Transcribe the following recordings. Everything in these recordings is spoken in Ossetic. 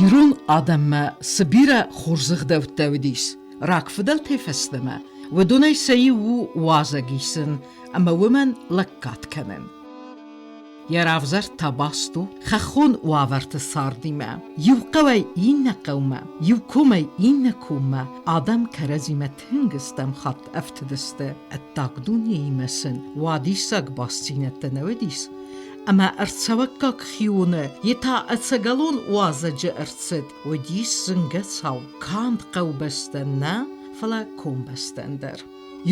Ирон адӕммӕ цы бирӕ хорз ӕгъдӕуттӕ уыдис рагфыдӕлтӕй фӕстӕмӕ, уыдонӕй сӕ иу у уазӕг исын ӕмӕ уымӕн лӕггад кӕнын. Йӕ равзӕрд та баст у хӕххон уавӕрты цардимӕ. Иу хъӕуӕй иннӕ хъӕумӕ, иу комӕй иннӕ коммӕ адӕм кӕрӕдзимӕ тынг стӕм хатт ӕфтыдысты. Ӕддаг дунеимӕ сын уадиссаг бастдзинӕдтӕ нӕ уыдис, ӕмӕ ӕрцӕуӕггаг хионы, йе та ӕцӕгӕлон уазӕджы ӕрцыд уыдис зынгӕ цау канд хъӕубӕстӕн нӕ, фӕлӕ комбӕстӕн дӕр.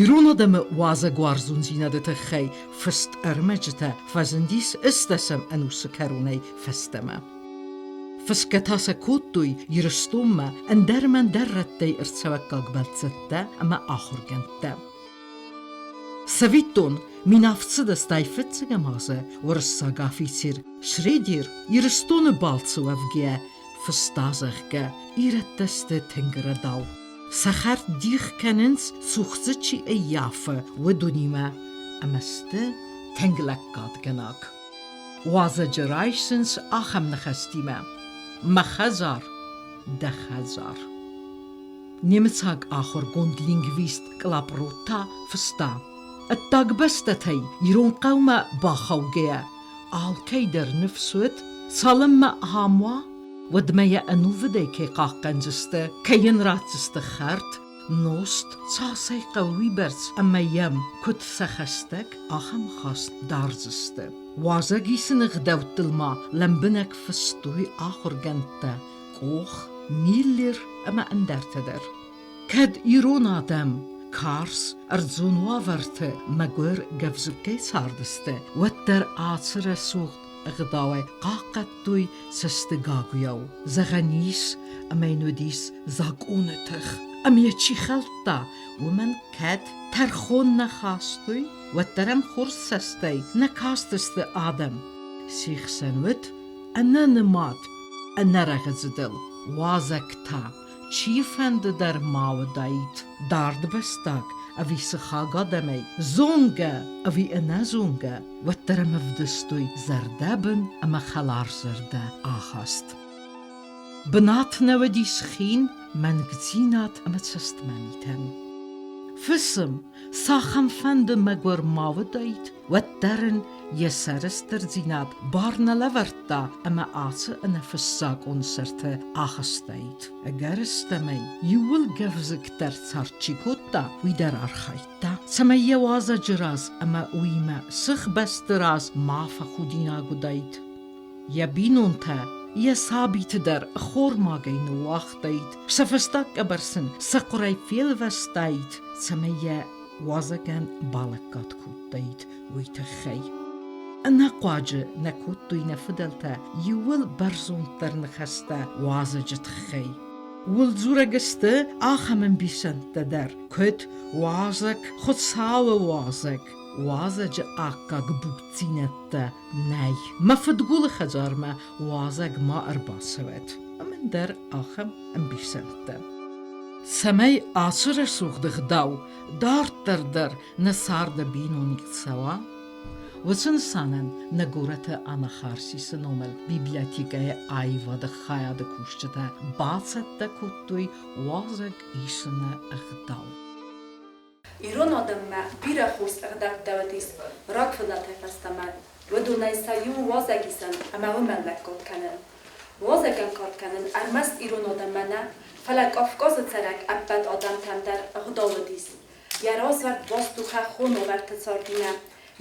Ирон адӕмы уазӕгуарзондзинады тыххӕй фыст ӕрмӕджытӕ фӕзындис ӕстдӕсӕм ӕнусы кӕронӕй фӕстӕмӕ. Фысгӕ та сӕ кодтой Ирыстонмӕ ӕндӕр-ӕндӕр рӕттӕй ӕрцӕуӕггаг бӕлццӕттӕ ӕмӕ ахуыргӕндтӕ. Цӕвиттон, 1700 фыццӕгӕм азы уырыссаг афицер Шредер Ирыстоны балцы уӕвгӕйӕ фыста, зӕгъгӕ, ирӕттӕ сты тынг рӕдау. Сӕ хӕрд дих кӕнынц, цух дзы чи ӕййафы, уыдонимӕ ӕмӕ сты тынг лӕггадгӕнӕг. Уазӕджы райсынц ахӕм ныхӕстимӕ: Мӕ хӕдзар, дӕ хӕдзар. Немыцаг ахуыргонд-лингвист Кълапърот та фыста: Ӕддаг бӕстӕтӕй ирон хъӕумӕ бахаугӕйӕ, алкӕй дӕр ныфс уыд, цалынмӕ ам уа, уӕдмӕ йӕ ӕнувыдӕй кӕй хъахъхъӕндзысты, кӕй йын ратдзысты хӕрд, нозт, цас ӕй хъӕуы, уыйбӕрц ӕмӕ йӕм, куыд сӕ хӕстӕг, ахӕм хӕст дардзысты. Уазӕг исыны гъдӕуттыл ма лӕмбынӕг фыстой ахуыргӕндтӕ Къох, Миллер ӕмӕ ӕндӕртӕ дӕр. Кӕд ирон адӕм карз ӕрдзон уавӕрты мӕгуыр гӕвзыккӕй цардысты, уӕддӕр ацы рӕсугъд ӕгъдауӕй хъахъхъӕдтой цӕсты гагуыйау. Зӕгъӕн ис, ӕмӕ йын уыдис закъоны тых. Ӕмӕ йӕ чи хӕлдта, уымӕн кӕд тӕрхон нӕ хастой, уӕддӕр ӕм хорз цӕстӕй нӕ кастысты адӕм. Се хсӕн уыд ӕнӕнымад, ӕнӕрӕгъыдзыдыл уазӕг та чифӕнды дӕр ма уыдаид, дардбӕстаг ӕви сыхаг адӕмӕй, зонгӕ ӕви ӕнӕзонгӕ, уӕддӕр ӕм ӕвдыстой зӕрдӕбын ӕмӕ хӕларзӕрдӕ ахаст. Бынат нӕ уыдис хин, мӕнгдзинад ӕмӕ цӕстмӕмитӕн. Фысым, цахӕмфӕнды мӕгуыр ма уыдаид, уӕддӕр ын йӕ сӕрыстырдзинад бар нӕ лӕвӕрдта ӕмӕ ацы ӕнӕфыссагон сӕрты ахызтаид. Ӕгӕрыстӕмӕй, иууыл гӕвзыкдӕр цард чи кодта, уый дӕр архайдта, цӕмӕй йӕ уазӕджы раз ӕмӕ уыимӕ сыхбӕсты раз ма фӕхудинаг уыдаид. Йӕ бинонтӕ, йӕ сабиты дӕр ӕххормагӕй ныууагътаид, сӕ фӕстаг къӕбӕр сын сӕ хъуырӕй фелвӕстаид, цӕмӕй йӕ уазӕгӕн балӕггад кодтаид, уый тыххӕй. Ӕнӕхъуаджы нӕ кодтой нӕ фыдӕлтӕ иууыл бӕрзонддӕр ныхӕстӕ уазӕджы тыххӕй. Ууыл дзурӕг сты ахӕм ӕмбисӕндтӕ дӕр, куыд уазӕг, Хуыцауы уазӕг, уазӕджы аккаг буцдзинӕдтӕ нӕй. Мӕ фыдгулы хӕдзармӕ уазӕг ма ӕрбацӕуӕд. Ӕмӕ ӕндӕр ахӕм ӕмбисӕндтӕ. Цӕмӕй ацы рӕсугъд ӕгъдау дарддӕр дӕр нӕ царды биноныг цӕуа, уыцы нысанӕн нӕ горӕты Анахарсисы номыл библиотекӕйы аивады хайады кусджытӕ бацӕттӕ кодтой уазӕг исыны ӕгъдау. Ирон адӕммӕ бирӕ хорз ӕгъдӕуттӕ уыдис рагфыдӕлтӕй фӕстӕмӕ. Уыдонӕй сӕ иу уазӕгисӕн ӕмӕ уымӕн лӕггад кӕнын. Уазӕгӕн кад кӕнын ӕрмӕст ирон адӕммӕ нӕ, фӕлӕ Кавказы цӕрӕг ӕппӕт адӕмтӕм дӕр ӕгъдау уыдис. Йӕ развӕрд баст у хӕххон уавӕрты цардимӕ.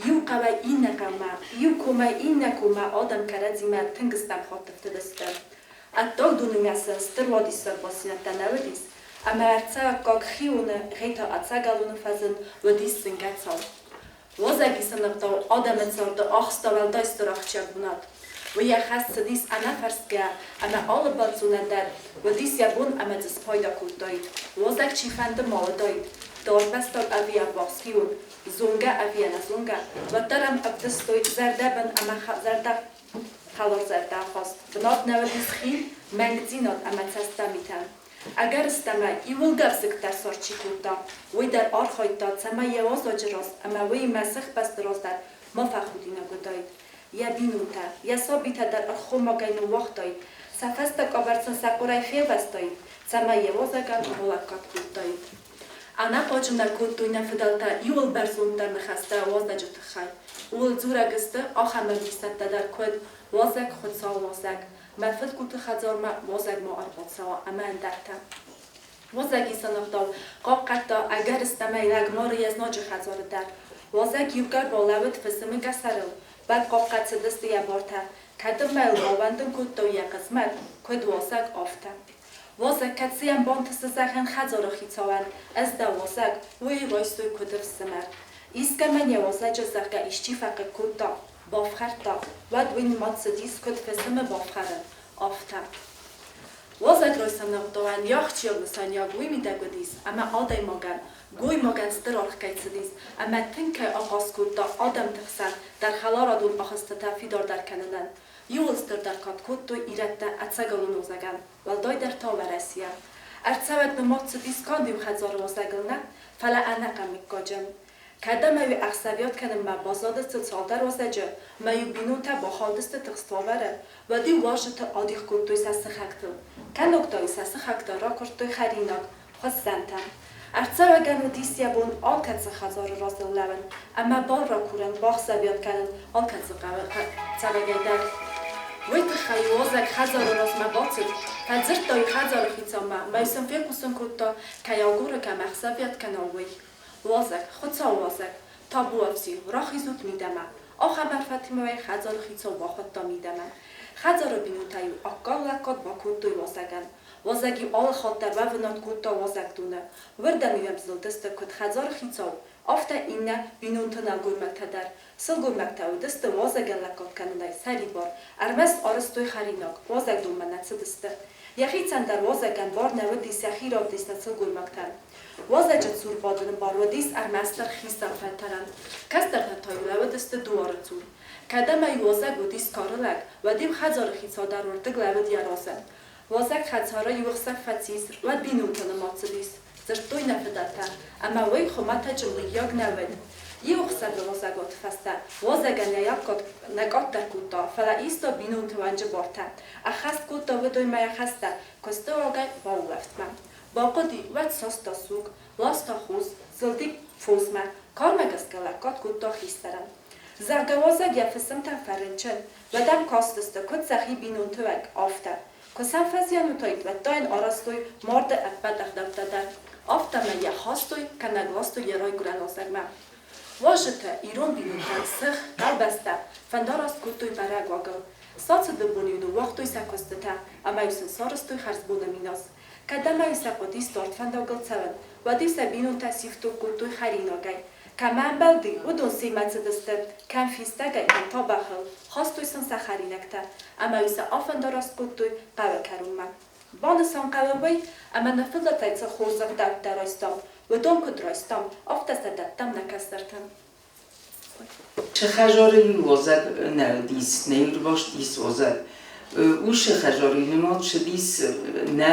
Иу хъӕуӕй иннӕ хъӕумӕ, иу комӕй иннӕ коммӕ адӕм кӕрӕдзимӕ тынг стӕм хатт ӕфтыдысты. Ӕддаг дунемӕ сын стыр уадиссаг бастдзинӕдтӕ нӕ уыдис, ӕмӕ ӕрцӕуӕггаг хионы, гъе та ӕцӕгӕлоны фӕзынд уыдис зынгӕ цау. Уазӕгисыны ӕгъдау адӕмы царды ахста уӕлдай стыр ахсджиаг бынат. Уый йӕ хӕс цыдис ӕнӕфӕрсгӕ ӕмӕ алы бӕлццонӕн дӕр уыдис йӕ бон ӕмӕ дзы спайда кодтаид, уазӕг чифӕнды ма уыдаид, дардбӕстаг ӕви ӕввахс хион, зонгӕ ӕви ӕнӕзонгӕ, уӕддӕр ӕм ӕвдыстой зӕрдӕбын ӕмӕ зӕрдӕхӕларзӕрдӕ ахаст, бынат нӕ уыдис хин, мӕнгдзинад ӕмӕ цӕстӕмитӕн. Ӕгӕрыстӕмӕй, иууылдӕр сыгтӕ сар чи кодта, уый дӕр архайдта, цӕмӕй йӕ уазӕджы раз ӕмӕ уыимӕ сыхбӕсты раз дӕр ма фӕхудинаг уыдаид. Йӕ бинонтӕ, йӕ сабитӕ дӕр ӕххормагӕй ныууагътаид, сӕ фӕстаг авӕрд сын сӕ хъуырӕй фелвӕстаид, цӕмӕй йӕ уазӕгӕн балӕггад кодтаид. Ӕнӕхъуаджы нӕ кодтой нӕ фыдӕлтӕ иуыл бӕрзонддӕр ныхӕстӕ уазӕджы тыххӕй. Ууыл дзурӕг сты ахӕм ӕмбисӕндтӕ дӕр куыд «Уазӕг, Хуыцау, уазӕг», «Мӕ фыдгулты хӕдзармӕ уазӕг ма ӕрбацӕуа» ӕмӕ ӕндӕртӕ. Уазӕгисӕн ӕгъдау хъахъхъӕдта, ӕгӕрыстӕмӕй лӕгмары йе знаджы хӕдзары дӕр. Уазӕг иугӕр балӕууыд фысымы къӕсӕрыл, уӕд хъахъхъӕд цыдысты йӕ бартӕ, кӕдынмӕ йыл баууӕндын кодтой йӕ хъысмӕт, куыд уасӕг, афтӕ. Уазӕг кӕцыйӕн бантысы зӕгъын хӕдзары хицауӕн, ӕз дӕ уазӕг, уый райстой куыд ӕфсымӕр. Искӕмӕн йӕ уазӕджы зӕгъгӕ исчи фӕхъыг кодта, бафхӕрдта, уӕд уый нымад цыдис куыд фысымы бафхӕрын, афтӕ. Уазӕг райсыны ӕгъдауӕн йӕ ахсджиаг нысаниуӕг уый мидӕг уыдис, ӕмӕ адӕймагӕн, гоймагӕн стыр аргъ кӕй цыдис ӕмӕ тынг кӕй ахъаз кодта адӕмты хсӕн дӕр хӕларадон ахастытӕ фидардӕр кӕнынӕн. Иууыл стырдӕр кад кодтой ирӕттӕ ӕцӕгӕлон уазӕгӕн, уӕлдайдӕр та Уӕрӕсейӕ. Ӕрцӕуӕг нымад цыдис канд иу хӕдзары уазӕгыл нӕ, фӕлӕ ӕнӕхъӕн мыггаджы. Кӕд ӕмӕ-иу ӕхсӕвиат кӕнынмӕ баззадысты цалдӕр уазӕджы, мӕ-иу бинонтӕ бахаудысты тыхст уавӕры, уӕд-иу уазджыты адих кодтой сӕ сыхӕгтыл. Кӕннод та-иу сӕ сыхӕгтӕ ракуырдтой хӕринаг, хуыссӕнтӕ. Ӕрцӕуӕгӕн уыдис йӕ бон алкӕцы хӕдзары разыл лӕууын ӕмӕ бар ракурын, бахсӕвиат кӕнын алкӕцы цӕрӕгӕй дӕр. Уый тыххӕй уазӕг хӕдзары размӕ бацыд, фӕдзырдта-иу хӕдзары хицаумӕ, мӕ-иу сын фехъусын кодта, кӕй агуры, кӕм ӕхсӕвиат кӕна, уый. Уазӕг, Хуыцауы уазӕг, табуафси, рахизут мидӕмӕ. Ахӕм арфӕтимӕ хӕдзары хицау бахуыдта мидӕмӕ. Хӕдзары бинонтӕ-иу аккаг лӕггад бакодтой уазӕгӕн. Уазӕг-иу алы хатт дӕр уӕвынад кодта уазӕгдоны. Уырдӕм-иу ӕм зылдысты куыд хӕдзары хицау, афтӕ иннӕ бинонты нӕлгоймӕгтӕ дӕр. Сылгоймӕгтӕ уыдысты уазӕгӕн лӕггад кӕнынӕй сӕрибар, ӕрмӕст арӕзтой хӕринаг, уазӕгдонмӕ нӕ цыдысты. Йӕхицӕн дӕр уазӕгӕн бар нӕ уыдис йӕхи равдисынӕн сылгоймӕгтӕн. Уазӕджы цур бадыны бар уыдис ӕрмӕстдӕр хистӕр фӕлтӕрӕн. Кӕстӕртӕ та-иу лӕууыдысты дуары цур. Кӕд ӕмӕ-иу уазӕг уыдис кары лӕг, уӕд-иу хӕдзары хицау дӕр уырдыг лӕууыд йӕ разы. Уазӕг хӕдзары иу ӕхсӕв фӕцис, уӕд бинонты нымад цыдис, дзырдтой нӕ фыдӕлтӕ, ӕмӕ уый хуымӕтӕджы мыййаг нӕ уыд. Иу ӕхсӕвы уазӕгуаты фӕстӕ уазӕгӕн йӕ нӕ къаддӕр кодта, фӕлӕ иста бинонты уӕнджы бартӕ, ӕххӕст кодта уыдонмӕ йӕ хӕстӕ, куысты уагӕй баулӕфтмӕ. Бахъуыди, уӕд саста суг, ласта хос, зылди фосмӕ, кармӕ гӕсгӕ лӕггад кодта хистӕрӕн. Зӕгъгӕ, уазӕг йӕ фысымтӕм фӕрынчын, уӕд ӕм кастысты, куыд сӕхи бинонты уӕг, афтӕ. Куы сӕм фӕзиан уыдаид, уӕд та йын арӕзтой марды ӕппӕт ӕгъдӕуттӕ дӕр. Афтӕмӕй йӕ хастой, кӕнӕ ластой йӕ райгуырӕн уазӕгмӕ. Уазджытӕ, ирон бинонтӕ, сых, хъӕубӕстӕ фӕндараст кодтой бӕрӕг уагыл. Сӕ цыды бон-иу ныууагътой сӕ куыстытӕ ӕмӕ-иу сын сарӕзтой хӕрзбоны минас. Кӕд ӕмӕ-иу сӕ хъуыдис дард фӕндагыл цӕуын, уӕд-иу сӕ бинонтӕ сифтонг кодтой хӕринагӕй. Кӕмӕ ӕмбӕлди, уыдон семӕ цыдысты, кӕм фистӕгӕй, кӕм та бӕхыл, хастой сын сӕ хӕринӕгтӕ ӕмӕ-иу сӕ афӕндараст кодтой хъӕуы кӕронмӕ. Банысан хъӕуы уый, ӕмӕ нӕ фыдӕлтӕй цы хорз ӕгъдӕуттӕ райстам, уыдон куыд райстам, афтӕ сӕ дӕттӕм нӕ кӕстӕртӕн. Хӕдзары иу уазӕг нӕ уыдис, нӕ ирвӕзтис уазӕг. Уыцы хӕдзары нымад цыдис, нӕ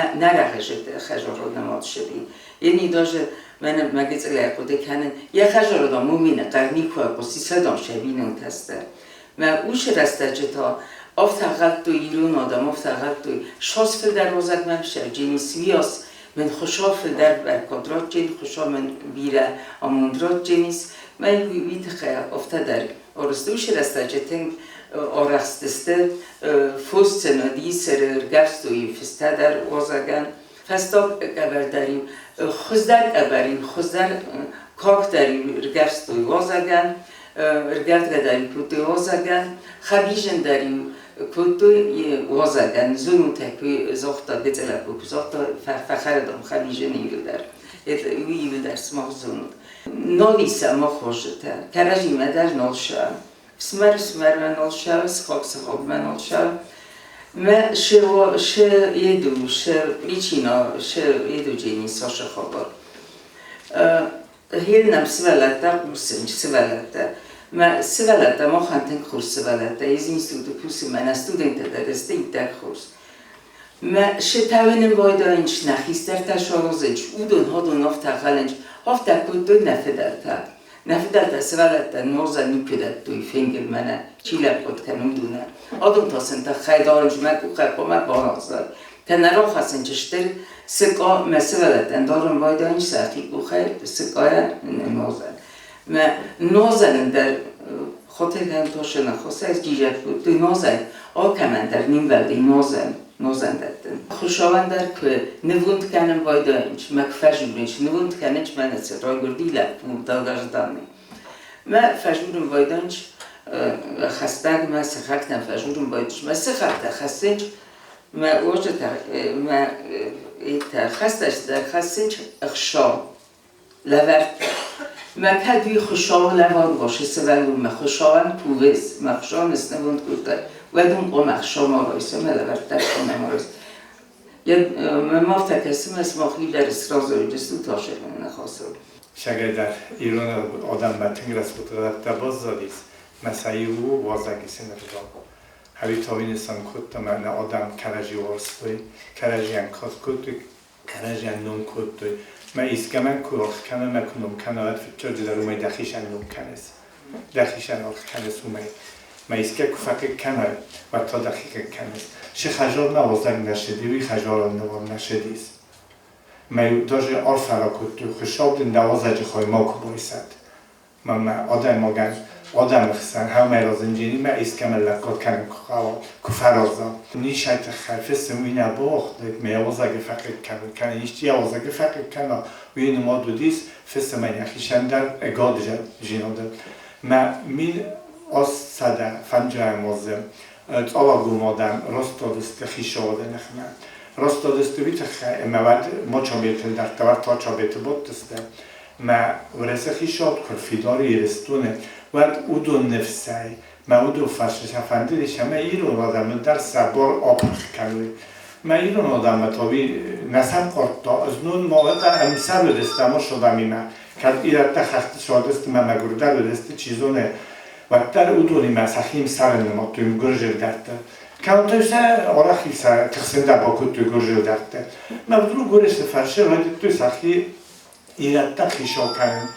хӕдзары нымад цыди. Ени даже мӕнӕ мӕ гыццылӕй хъуыды кӕнын, йӕ хӕдзары дам мумины хъӕр никуы айхъуысти, сӕ дам сӕ бинонтӕ сты. Мӕ уыцы рӕстӕджы та афтӕ ӕгъгъӕдтой ирон адӕм, афтӕ ӕгъгъӕдтой, сос фылдӕр уазӕг мӕм сӕвджын ис, уыйас мын Хуыцау фылдӕр бӕркад ратджын, Хуыцау мын бирӕ амонд ратджын ис. Мӕ уый тыххӕй афтӕ дӕр Орыстусы рӕстӕджы тынг Арӕхстысты фос цымыдис ӕргӕвстой фыстӕ дӕр уазӕгӕн. Фӕстаг къӕбӕр дӕр-иу, хуыздӕр къӕбӕр-иу, хуыздӕр каг дӕр-иу ӕргӕвстой уазӕгӕн, ӕргӕвдгӕ дӕр-иу кодтой уазӕгӕн, хӕбизын дӕр-иу кодтой уазӕгӕн. Зонутӕ куы загъта, гыццыл лӕппу куы загъта, фӕхӕрдам хӕбизын иуылдӕр. Уый иуылдӕр сымах зонут. Нал исӕм мах хорзытӕ, кӕрӕдзимӕ дӕр нал сӕм. Фсымӕр фсымӕрмӕ нал ссӕуы, сыхаг сыхагмӕ нал ссӕуы. Мӕ шы еду, шы причина, шы еду джени сошы хабар. Хелнӕм сывӕллӕттӕ хъусынч, сывӕллӕттӕ. Мӕ сывӕллӕттӕ махӕн тынг хорз сывӕллӕттӕ. Из институты кусы мӕнӕ студенттӕ дӕр сты иттӕг хорз. Мӕ шытауынын байдайынч, нӕ хистӕртӕ саразынч, уыдон хадон афтӕ хӕлынч, афтӕ кодтой нӕ фыдӕлтӕ. Нӕ фыдӕлтӕ сывӕллӕттӕн нозӕн никуы дӕттой фенгыл мӕнӕ чи лӕппуд кӕны, уыдонӕн. Адон та сын тыххӕй дарынч мӕ къухӕй хъуамӕ барадзай. Кӕнӕ рахӕцынч стыр сыкъа мӕ сывӕллӕттӕн дарын байдайынч сӕхи къухӕй сыкъайӕ нозӕн. Мӕ нозӕн дӕр хотелӕн тошына хосӕй сгизӕг кодтой нозӕн, алкӕмӕн дӕр нимвӕлди нозӕн, нозӕн дӕттын. Хуыцауӕн дӕр куы нывонд кӕнын байдайынч, мӕ куы фӕжурынч, нывонд кӕнынч мӕнӕ цы райгуырди лӕппу долгожданный. Мӕ фӕжурын байдайынч хӕстӕгмӕ, сыхӕгтӕм фӕжурын байдайынч. Мӕ сыхӕгтӕ хӕссынч, мӕ уазджытӕ, мӕ хӕстӕджытӕ хӕссынч ӕхсӕв лӕвӕрдта. Мӕ кӕд уый Хуыцауы лӕвар уа сывӕллонмӕ, Хуыцауӕн кувыс, мӕ Хуыцауӕн снывонд кодтай, уӕд уым хъуамӕ ӕхсӕвмӕ райса, мӕ лӕвӕрттӕ хъуамӕ ма райса. Мӕм афтӕ кӕсы, мӕ сымах иу сразу уыдыстут ашӕгӕн ныхасыл. Сӕгӕйдӕр ирон адӕммӕ тынг рӕсугъд баззадис, мӕ сӕ иу у уазӕгисыны ӕгъдау. Хӕритовини сын кодта, мӕнӕ адӕм кӕрӕдзи уарзтой, кӕрӕдзийӕн кад кодтой, кӕрӕдзийӕн ном кодтой. Мӕ искӕмӕн куы аргъ кӕна, мӕ куы ном кӕна, уӕд фыццаджыдӕр уымӕй дӕхицӕн ном кӕныс. Дӕхицӕн аргъ кӕныс уымӕй. Мӕ искӕ куы фӕхъыг кӕнай, уӕд та дӕхи хъыг кӕныс. Шы хӕжормӕ уазӕг нӕ шыди, уый хӕжорӕн нывон нӕ шыдис. Мӕ даже арфӕ ракодтой, Хуыцау дын дӕ уазӕджы хай макуы байсӕд. Мӕ адӕймагӕн адӕмы хсӕн хӕумӕйразынджынимӕ искӕмӕн лӕггад кӕнын куы хъӕуа, куы фӕраза. Нисӕй тыххӕй фысым уый нӕ бауагътаид, мӕ йӕ уазӕгы фӕхъыг кӕнын, кӕнӕ исчи йӕ уазӕгы фӕхъыг кӕна, уый нымад уыдис фысымӕн йӕхицӕн дӕр ӕгаддзинады. Мӕ 1850 азы Цъалагом адӕм растадысты хицауады ныхмӕ. Растадысты уый тыххӕй, ӕмӕ уӕд Мачабеты дардта, уӕд Тачабеты бадтысты. Мӕ Уӕрӕсе хицауад куы рфидар Ирыстоны, уӕд уыдон ныфсӕй, мӕ уыдон фӕрцы сӕ фӕндыдис, ӕмӕ ирон адӕмы дӕр сӕ бар апырх кӕной. Мӕ ирон адӕммӕ та уый нӕ сӕнкъардта, знон ма ӕмсӕр уыдысты ӕмӕ адӕмимӕ, кӕд ирӕттӕ хӕхты цардысты мӕ мӕгуырдӕр уыдысты, чи зоны, уӕддӕр уыдонимӕ сӕхи мсӕры нымадтой гуырзылдӕртты. Кӕнтой сӕ арӕх сӕ тыхсын дӕр бакодтой гуырзылдӕртты. Мӕ вдруг Уырысы фӕрсы райдыдтой сӕхи ирӕттӕ хицау кӕнын.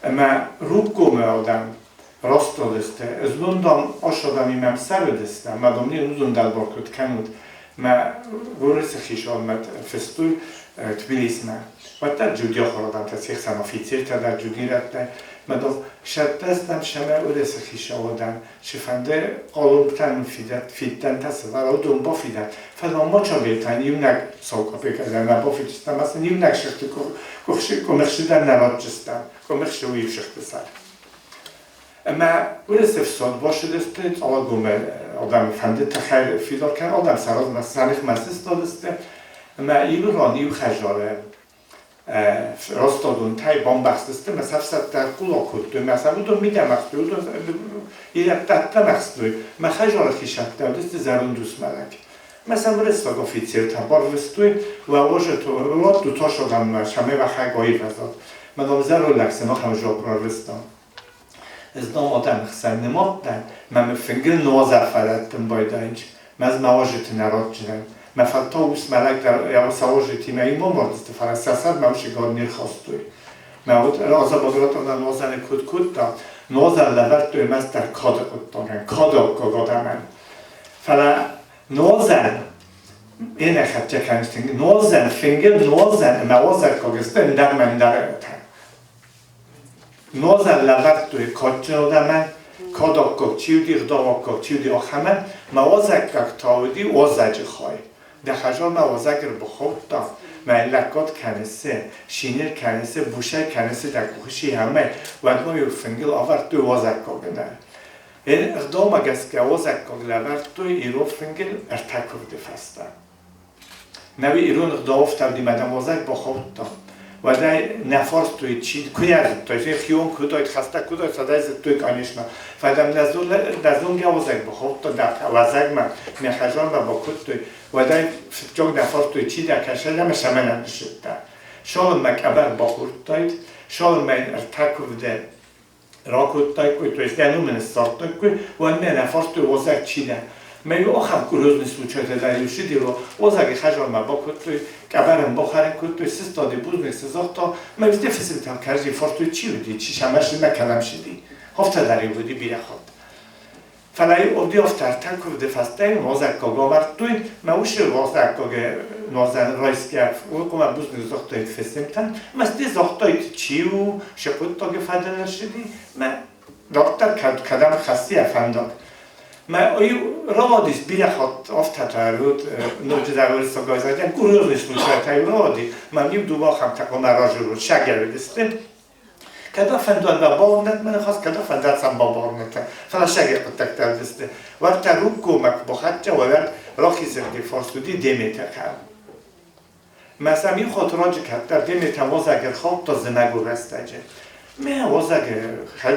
Ӕмӕ Рукъгомы адӕм растадысты. Знон, дам, ас адӕмимӕ мсӕр уыдысты, ӕмӕ, дам, не уыдон дӕлбар куыд кӕнут. Мӕ Уырысы хицауадмӕ фыстой Тбилисмӕ. Уӕддӕр джуди ахуырадӕмтӕ се хсӕн офицертӕ дӕр джудирӕттӕ. Мӕ, дам, сӕттӕстӕм сӕмӕ Уырысы хицауадӕн цыфӕнды хъалонтӕн фиддӕнтӕ сӕвӕра, уыдон бафидӕд. Фӕлӕ Мачабетӕн иунӕг сау капекка дӕр нӕ бафиддзыстӕм, ӕмӕ сын иунӕг сыхты къуымыхсы дӕр нӕ ратдзыстӕм. Къуымыхсы у иу сыхты сӕр. Ӕмӕ Уырысы фсад бацыдысты Цъалагомы адӕмы фӕнды тыхӕй фидар кӕнын, адӕм сӕ размӕ сӕ ныхмӕ сыстадысты. Ӕмӕ иу ран иу хӕдзары растадонтӕй бамбӕхстысты мӕ сӕ ӕфсӕдтӕ ӕрхъула кодтой, мӕ сӕ уыдон мидӕмӕ ӕхстой, уыдон ирӕттӕ ӕддӕмӕ ӕхстой. Мӕ хӕдзары хисӕрттӕ уыдысты зӕронд усмӕлӕг. Мӕ сӕм уырыссаг офицертӕ барвыстой, уӕ уӕдду тас адӕммӕ, цӕмӕй уӕхӕг аирвӕзат. Мӕ дам зӕронд лӕг сымахӕн жопп рарвыста. Ez дам адӕмы хсӕн нымадтӕн, мӕ мын фынгыл нуазӕфӕлӕттын байдайынч, мӕ ӕз мӕ уазджыты нӕ ратджынӕн. Мӕ фӕлтау ус мӕ лӕг дӕр сӕ уазджытимӕ иумӕ мардысты, фӕлӕ сӕ сӕр мӕ усы гал не рхастой. Мӕ уд Аза-Багратовна нуазӕны куыд кодта, нуазӕн лӕвӕрдтой мастер кады хъуыддагӕн, кады аккаг адӕмӕн. Фӕлӕ нуазӕн énekhetje кӕнстинг, нуазӕн фынгыл нуазӕн ӕмӕ уазӕггаг сты ӕндӕр мӕ ӕндӕр Нуазӕн лӕвӕрдтой кадджын адӕмӕн. Кӕд аккаг чи уыди, ӕгъдау аккаг чи уыди, ахӕмӕн мӕ уазӕггаг та уыди уазӕджы хай. Дӕ хӕзар мӕ уазӕг ӕрбахаудта, мӕ йын лӕггад кӕныс, шинел кӕныс, бусӕй кӕныс дӕ къухы сихӕмӕй, уӕд ма-иу фынгыл авӕрдтой уазӕггагы дӕр. Ӕгъдаумӕ гӕсгӕ уазӕггаг лӕвӕрдтой ирон фынгыл ӕртӕ куывды фӕстӕ. Нӕуи ирон ӕгъдау ӕфтауди мадӕм уазӕг бахаудта. Уӕдӕй нӕ фарстой, чи куы нӕ зыдтой, хион куы уыдаид, хӕстӕг куы уыдаид, уӕдӕй зыдтой, конечно. Фӕлӕ нӕ зонгӕ уазӕг бахаудта дӕ уазӕгмӕ, мӕ хӕдзармӕ бакодтой, уӕдӕй фыццаг нӕ фарстой, чи дӕ, кӕсӕй ӕмӕ цӕмӕн ӕрныссыдтӕ. Цалынмӕ къӕбӕр бахордтаид, цалынмӕ йын ӕртӕ куывды ракодтаиккой, то есть нӕ ном ын ссардтаиккой, уӕдмӕ нӕ фарстой, уазӕг чи дӕ. Мӕ иу ахӕм курьезный случайтӕ дӕр иу цыди, уазӕги хӕдзармӕ бакодтой, къӕбӕр ын бахӕрын кодтой, сыстади, бузныг цы загъта, мӕ усте фысымтӕм кӕрӕдзи фарстой, чи уыди, чи сӕ машинӕ кӕдӕм цыди. Афтӕ дӕр-иу уыди бирӕ хатт. Фӕлӕ иу ӕфтӕртӕ куывды фӕстӕ нуазӕггаг авӕрдтой, мӕ усы нуазӕггаг нуазӕн райсгӕ хъуамӕ бузныг загътаид фысымтӕн, мӕ стӕй загътаид, чи у, цы хъуыддаджы фӕдыл ӕрцыди, мӕ дарддӕр кӕд кӕдӕм хӕссы йӕ фӕндаг. Мӕ иу рауадис бирӕ хатт афтӕтӕ уыд, ноджыдӕр уырыссаг ӕвзагӕн курьезный случайтӕ-иу рауади, мӕм-иу дыууӕ ахӕмтӕ хъуамӕ разылой, сӕгӕрыдысты. Кӕд фӕндуат бабауырнӕд мӕ ныхас, кӕд фӕндат сӕм бабауырнӕд, фӕлӕ сӕгӕй хъуыддӕгтӕ уыдысты. Уӕртӕ Рукъгомӕ куы бахӕццӕ, уӕд рахизырдыгӕй фарс уыди Деметӕ хъӕу. Мӕ сӕм иу хатт раджы кӕддӕр Деметӕ уазӕг ӕрхаудта зымӕгон рӕстӕджы. Мӕ уазӕг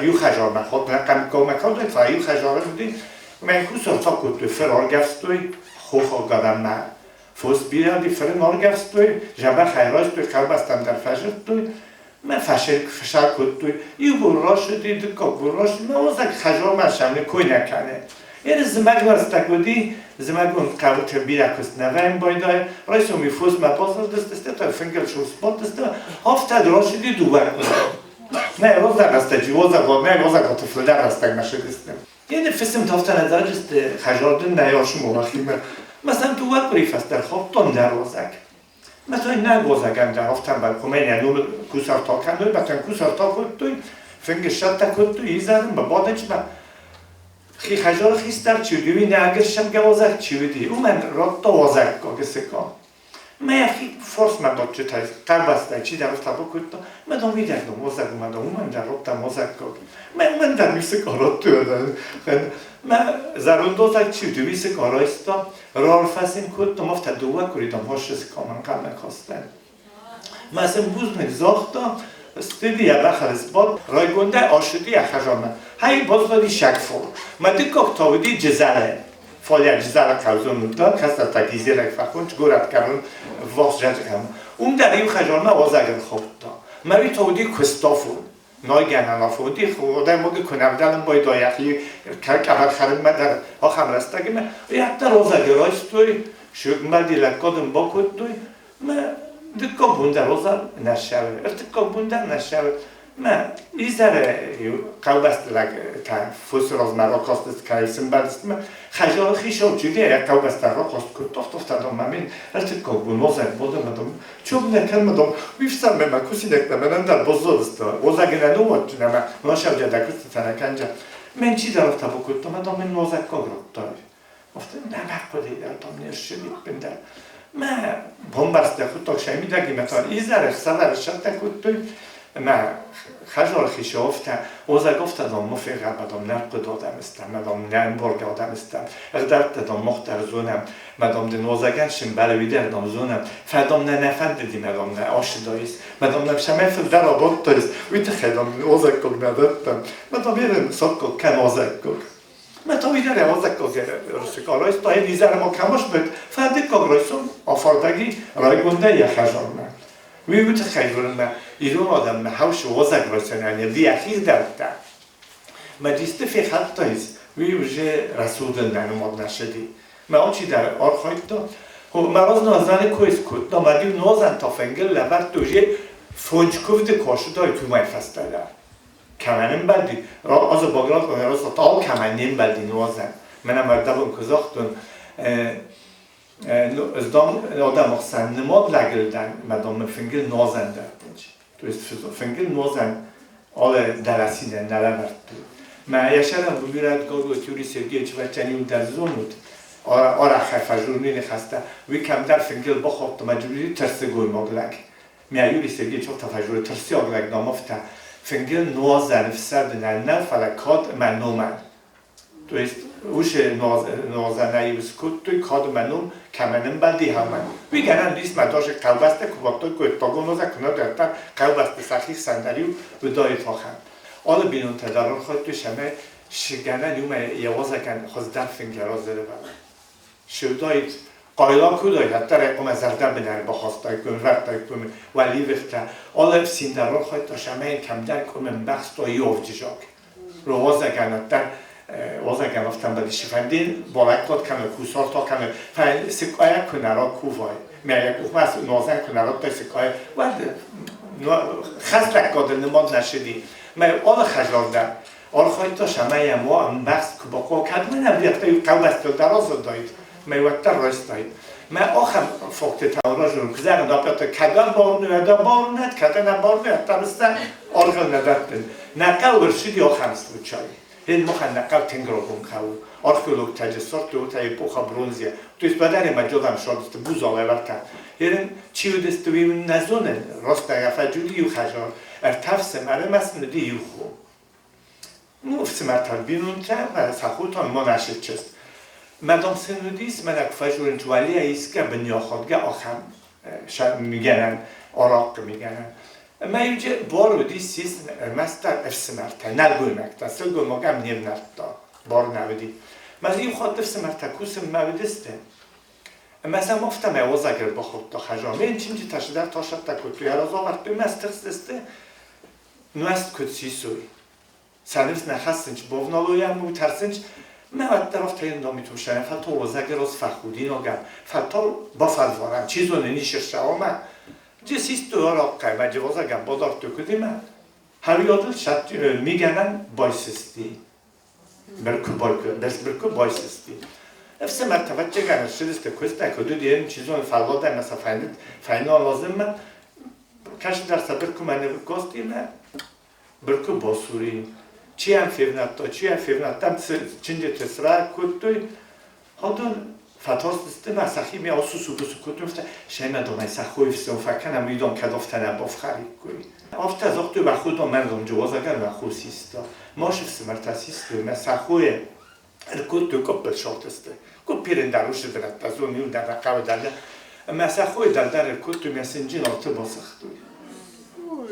иу хӕдзармӕ хатт нӕ хъӕмкоммӕ кодтой, фӕлӕ иу хӕдзары уыди. Мӕ йын кусарт фӕкодтой, фыр аргӕвстой, хохаг адӕммӕ фос бирӕ уыди, фыр ын аргӕвстой, дзӕбӕх ӕй райстой, хъӕубӕстӕм дӕр фӕзылдтой. Мӕ фӕсал кодтой. Иу бон рацыди, дыккаг бон рацыди, мӕ уазӕг хӕдзармӕ сӕм кой нӕ кӕны. Ер зымӕгон рӕстӕг уыди, зымӕгон хъӕуты бирӕ куыст нӕ вӕййын байдайы. Райсом-иу фосмӕ базылдысты, та фынгыл сбадтысты, афтӕ рацыди дыууӕ къуыри. Нӕ уазӕг рӕстӕджы уазӕг, нӕ уазӕгаты фылдӕр рӕстӕгмӕ сыдысты. Йе фысымтӕ афтӕ нӕ зарджысты, хӕдзардын нӕ ӕрсыморахимӕ. Мӕ сӕм дыууӕ къуыри фӕстӕ рхаудтон дӕр уазӕг. مثلا нӕ гозагӕн афтӕ куымӕ номыл кусарт акӕной, батӕн кусарт акодтой, фынгыссӕдтӕ кодтой, изӕрын бабадӕнчмӕ. Хи хӕдзары хистӕр чи уыди, уый нӕ ӕгӕрсӕмгӕ уазӕг чи уыди, уымӕн радта уазӕггаг сыкъа. Мӕ йӕхи форсмӕ бадджытӕй, хъӕубӕстӕй чидӕр афтӕ бакодта, мӕ дам уый дӕр дам уазӕг у, мӕ дам уымӕн дӕр радта уазӕггаг. Мӕ уымӕн дӕр иу сыкъа радтой. Мӕ зӕронд уазӕг чи уыди, уый сыкъа райста, раарфӕ сын кодтам, афтӕ дыууӕ къуыри дам хӕссы сыкъамӕ ӕнхъӕлмӕ кастӕн. Мӕ сын бузныг загъта, стыди йӕ бӕхыл сбадт, райгондӕй ацыди йӕ хӕдзармӕ. Хай баззади сӕгфол. Мӕ дыккаг та уыди Джызӕлы. Фӕлӕ Джызӕлы хъӕудзон уыдта, кӕстӕртӕ гизелӕг фӕхонч горӕтгӕрон ввахс зӕдхӕм. Уым дӕр иу хӕдзармӕ уазӕг ӕрхаудта. Мӕ уый та уыди куыстафон. Найгӕнӕн афон уыди, адӕймаги куы нӕ вдӕлын байдайа йӕхи къӕбӕр хӕрынмӕ дӕр ахӕм рӕстӕгимӕ. Уӕддӕр уазӕджы райстой, сыгмӕди лӕггад ын бакодтой. Мӕ дыккаг бон дӕр уазал нӕ ссӕуы, ӕртыккаг бон дӕр нӕ ссӕуы. Мӕ изӕры хъӕубӕсты лӕг та фосы размӕ ракастысты, кӕй сымбӕлдысты. Хӕдзары хицау чи уыди, йӕ хъӕубӕстӕ рахаст кодта, афтӕ дам мӕ мин ӕртыккаг бон уазӕг бадӕм, дам, Чом нӕ кӕн, дам, уый фсӕрмӕ мӕ кусинӕгтӕ мӕнӕн дӕр баззадысты. Уазӕг нӕ ныууадздзынӕ ӕмӕ ласӕвджӕ куыстытӕ нӕ кӕнджа. Мӕн чидӕр афтӕ бакодта, мӕ дам мын уазӕггаг радтай. Афтӕ нӕ мӕ хъуыди дӕр, дам, не ссыди дӕр. Мӕ бомбӕрста хъуыддаг сӕ мидӕгимӕ та изӕр ӕхсӕвӕр сӕттӕ кодтой. Мӕ хӕдзары хицау афтӕ, уазӕг афтӕ, дам, ма фегъӕба, дам, нӕ хъуыды адӕм стӕм, мӕ дам, нӕ ӕмбаргӕ адӕм стӕм, ӕгъдӕуттӕ, дам, мах дӕр зонӕм, мӕ дам, дын уазӕгӕн сымбӕлы, уый дӕр, дам, зонӕм, фӕлӕ, дам, нӕ нӕ фӕндыди, мӕ дам, нӕ ацыдаис, мӕ дам, нӕм цӕмӕй фылдӕр абадтаис, уый тыххӕй, дам, уазӕггаг нӕ дӕттӕм, мӕ дам, ерын саккаг кӕн уазӕггаг. Mert ha ide rajta, én izerem a kamos, mert feldikag rajszom a fardagi rajgondai хазарна. Уый уый тыххӕй дзурын мӕ ирон адӕммӕ хаусы уазӕг райсӕн йӕхи дӕрдтӕ. Мӕ дисты фехӕлдтаис, уый уже рӕсугъдыл нӕ нымад нӕ цыди. Мӕ алчидӕр архайдта. Мӕ разназӕны кой скодта, мӕ иу нуазӕн та фынгыл лӕвӕрдтой уже фондз куывды куы уымӕй фӕстӕдӕр. Кӕмӕн ӕмбӕлди, az a bagrat, az a алкӕмӕн не мбӕлди нуазӕн. Мӕнӕ мӕрдӕбон куы загътон, ez dam адӕмы хсӕн нымад лӕгыл дӕн, мӕ дам мын фынгыл нуазӕн дӕттынц. То есть фынгыл нуазӕн алы дӕлӕсинӕн нӕ лӕвӕрдтой. Ма яшарам выбирает Гогот Юрий Сергеевич вачани удар зонут арахай фажурни хаста ви камдар фингил бахот маҷбури тирси гоймоглак мя Юрий Сергеевич офта фажури тирси оглак намофта фингил нуазан фсад на фалакот мануман. То есть уше нуазанаи вскут той кад манум каманим балди хаман. Ви гаран дис мадош қалбаста кубактой ко пагоноза куна дартар қалбаста сахи сандалиу видой тохам. Ала бинун тадарор خود تو شمه شگنن یوم یوازکن خود در فنگرا زده بلا. شودایت قایلا کودای حتی رقم زرده بنر بخواستای کن ورتای کن ولی وقتا آلا سیندرار خواهد تا شمه کم در کن بخص تا یوف جاک. رو وازکن در وازکن افتن بدی شفندین بالک کنه کوسار تا کنه فن سکایه کنرا کووای میگه کوخ نازن کنرا تا سکایه و خست لکاده نماد نشدی ما آلا خجارده آلا خواهد تا شمه ما ام بخص که با قوا کد من هم بیخته قوبست دراز دایید ما وقت راست دایید ما آخم فقط تاوراژون كزان دابت كدان بارنو دا بارنت كدان بارنو تبسته آرغل ندتن نقل ورشید آخم случай هن مخن نقل تنگرو خو археолог تجسر تو تا эпоха бронзия. То есть бадаре маҷодам шодист бузале варта. Ерин чиудест ви назонен роста гафаҷуди ю хажор. Эр тафсем аре масн ди ю ху. Ну всемартар бинунта ва сахутон мо нашид чест. Мадам сенудис منک فجورن توالیا ایسکا بنیا آخم میگنن آراق میگنن. ما юже бор дисис мастер افسمرتا نلگویمکتا سلگویماگم نرنرتا بار نودی. مثلا خود افسمرتا کوسم مودسته. مثلا مفتم اوزاگر بخود تا خجام این چینجی تشدر تاشد تا کتوی هر از آورد به مستخستسته نوست کتسی سوی. سنفس نخستنچ بovnaloyam u tersinç ما طرف تاین دامی تو شنه فتا وزگر از فخودی ناگم فتا با فلوارم چیزو ننیش شما جسیست تو را قیمه جوازگم بازار تو کدیم هر یادل شد میگنن بایسستی برکو بایکو بس برکو بایسستی افسه مرتبه چگن شدست کسته کدو دیرین چیزون فلواده مثلا فیند فینا لازم من کش در برکو من گفتیم برکو باسوری چی هم فیونتا چی هم فیونتا چنجه تسرا کتوی هادون فتاست است ما سخی می آسو سو بسو کتو مفته شما دومای سخوی فسو فکنم میدم کدافتن باف خرید کوی آفته زاختو به خودم من دم جواز اگر و خوسیستا ماش فسمرتاسیست ما سخوی الكوتو كوبل شورتست كوبيرن داروش بنت تزون يون در رقاب در ما سخوی در در الكوتو ما سنجين ارتباط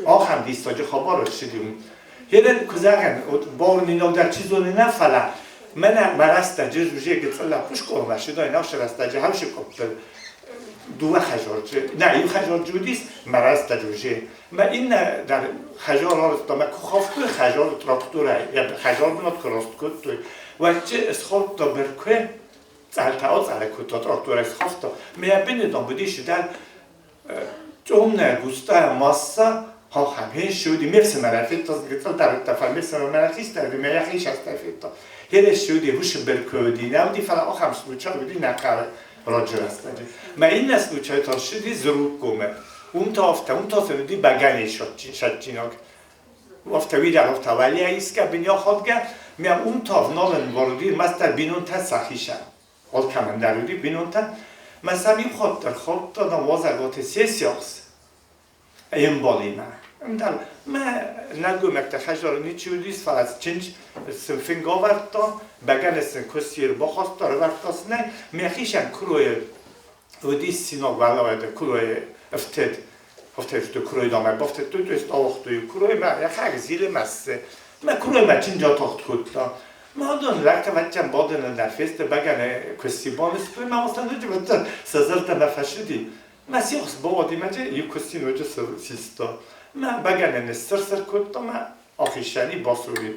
آخم دیستاجه خبر شدیم هێرن کوزاغن بۆ در چیزۆنە نەفەلا منە مەرەستە جێژ گتلا خوش قۆمەشی دای ناو شرەستە جە هەوشی قبل دووە خەژۆر نه این خەژۆر جودیست مەرەستە جوژێ ما این در خەژۆر ڕاستە مە خۆف کو خەژۆر تراکتۆرە یا خەژۆر بنات کڕاست کت و چه اسخۆ تا برکوێ цалта оцале куто трактора схофто ме бинедам будиш дар چون густа масса ها همه شودی مرس مرافیت تا گتل در تفر مرس مرافیت در میخیش از تفیت هر شودی هوش برکودی نودی فلا آخم случай بودی نقره راجر است ما این случай تا شدی زروب گومه اون تا افته اون تا سندی بگنی شد افته ویدر افته ولی ایسکا بنیا خودگه میام اون تا نالن واردی مستر بینون تا سخیشم ol kamen بینون تا مثلا این خود در خود دادم وازگات سیاس این بالی ما ما نگو خجار نیچودیس فقط چنج سنفینگاورتا بگنسن کسیر بخواستار ورتاس نه میخیشن کروی ودیس سینا ولاید کروی افتد افتد تو کروی دامه بافت تو تو است آوختوی کروی ما یخ زیل مسه ما کروی ما چنجا تاخت کتا ما دون لکte وچم بادن در فست بگن کسی بانست تو ما مثلا نجی سزلت نفشدی ما سیخس بادی ما جه یو کسی نوجه سیستا ما بگن سر سر کتا ما آخیشنی باسوری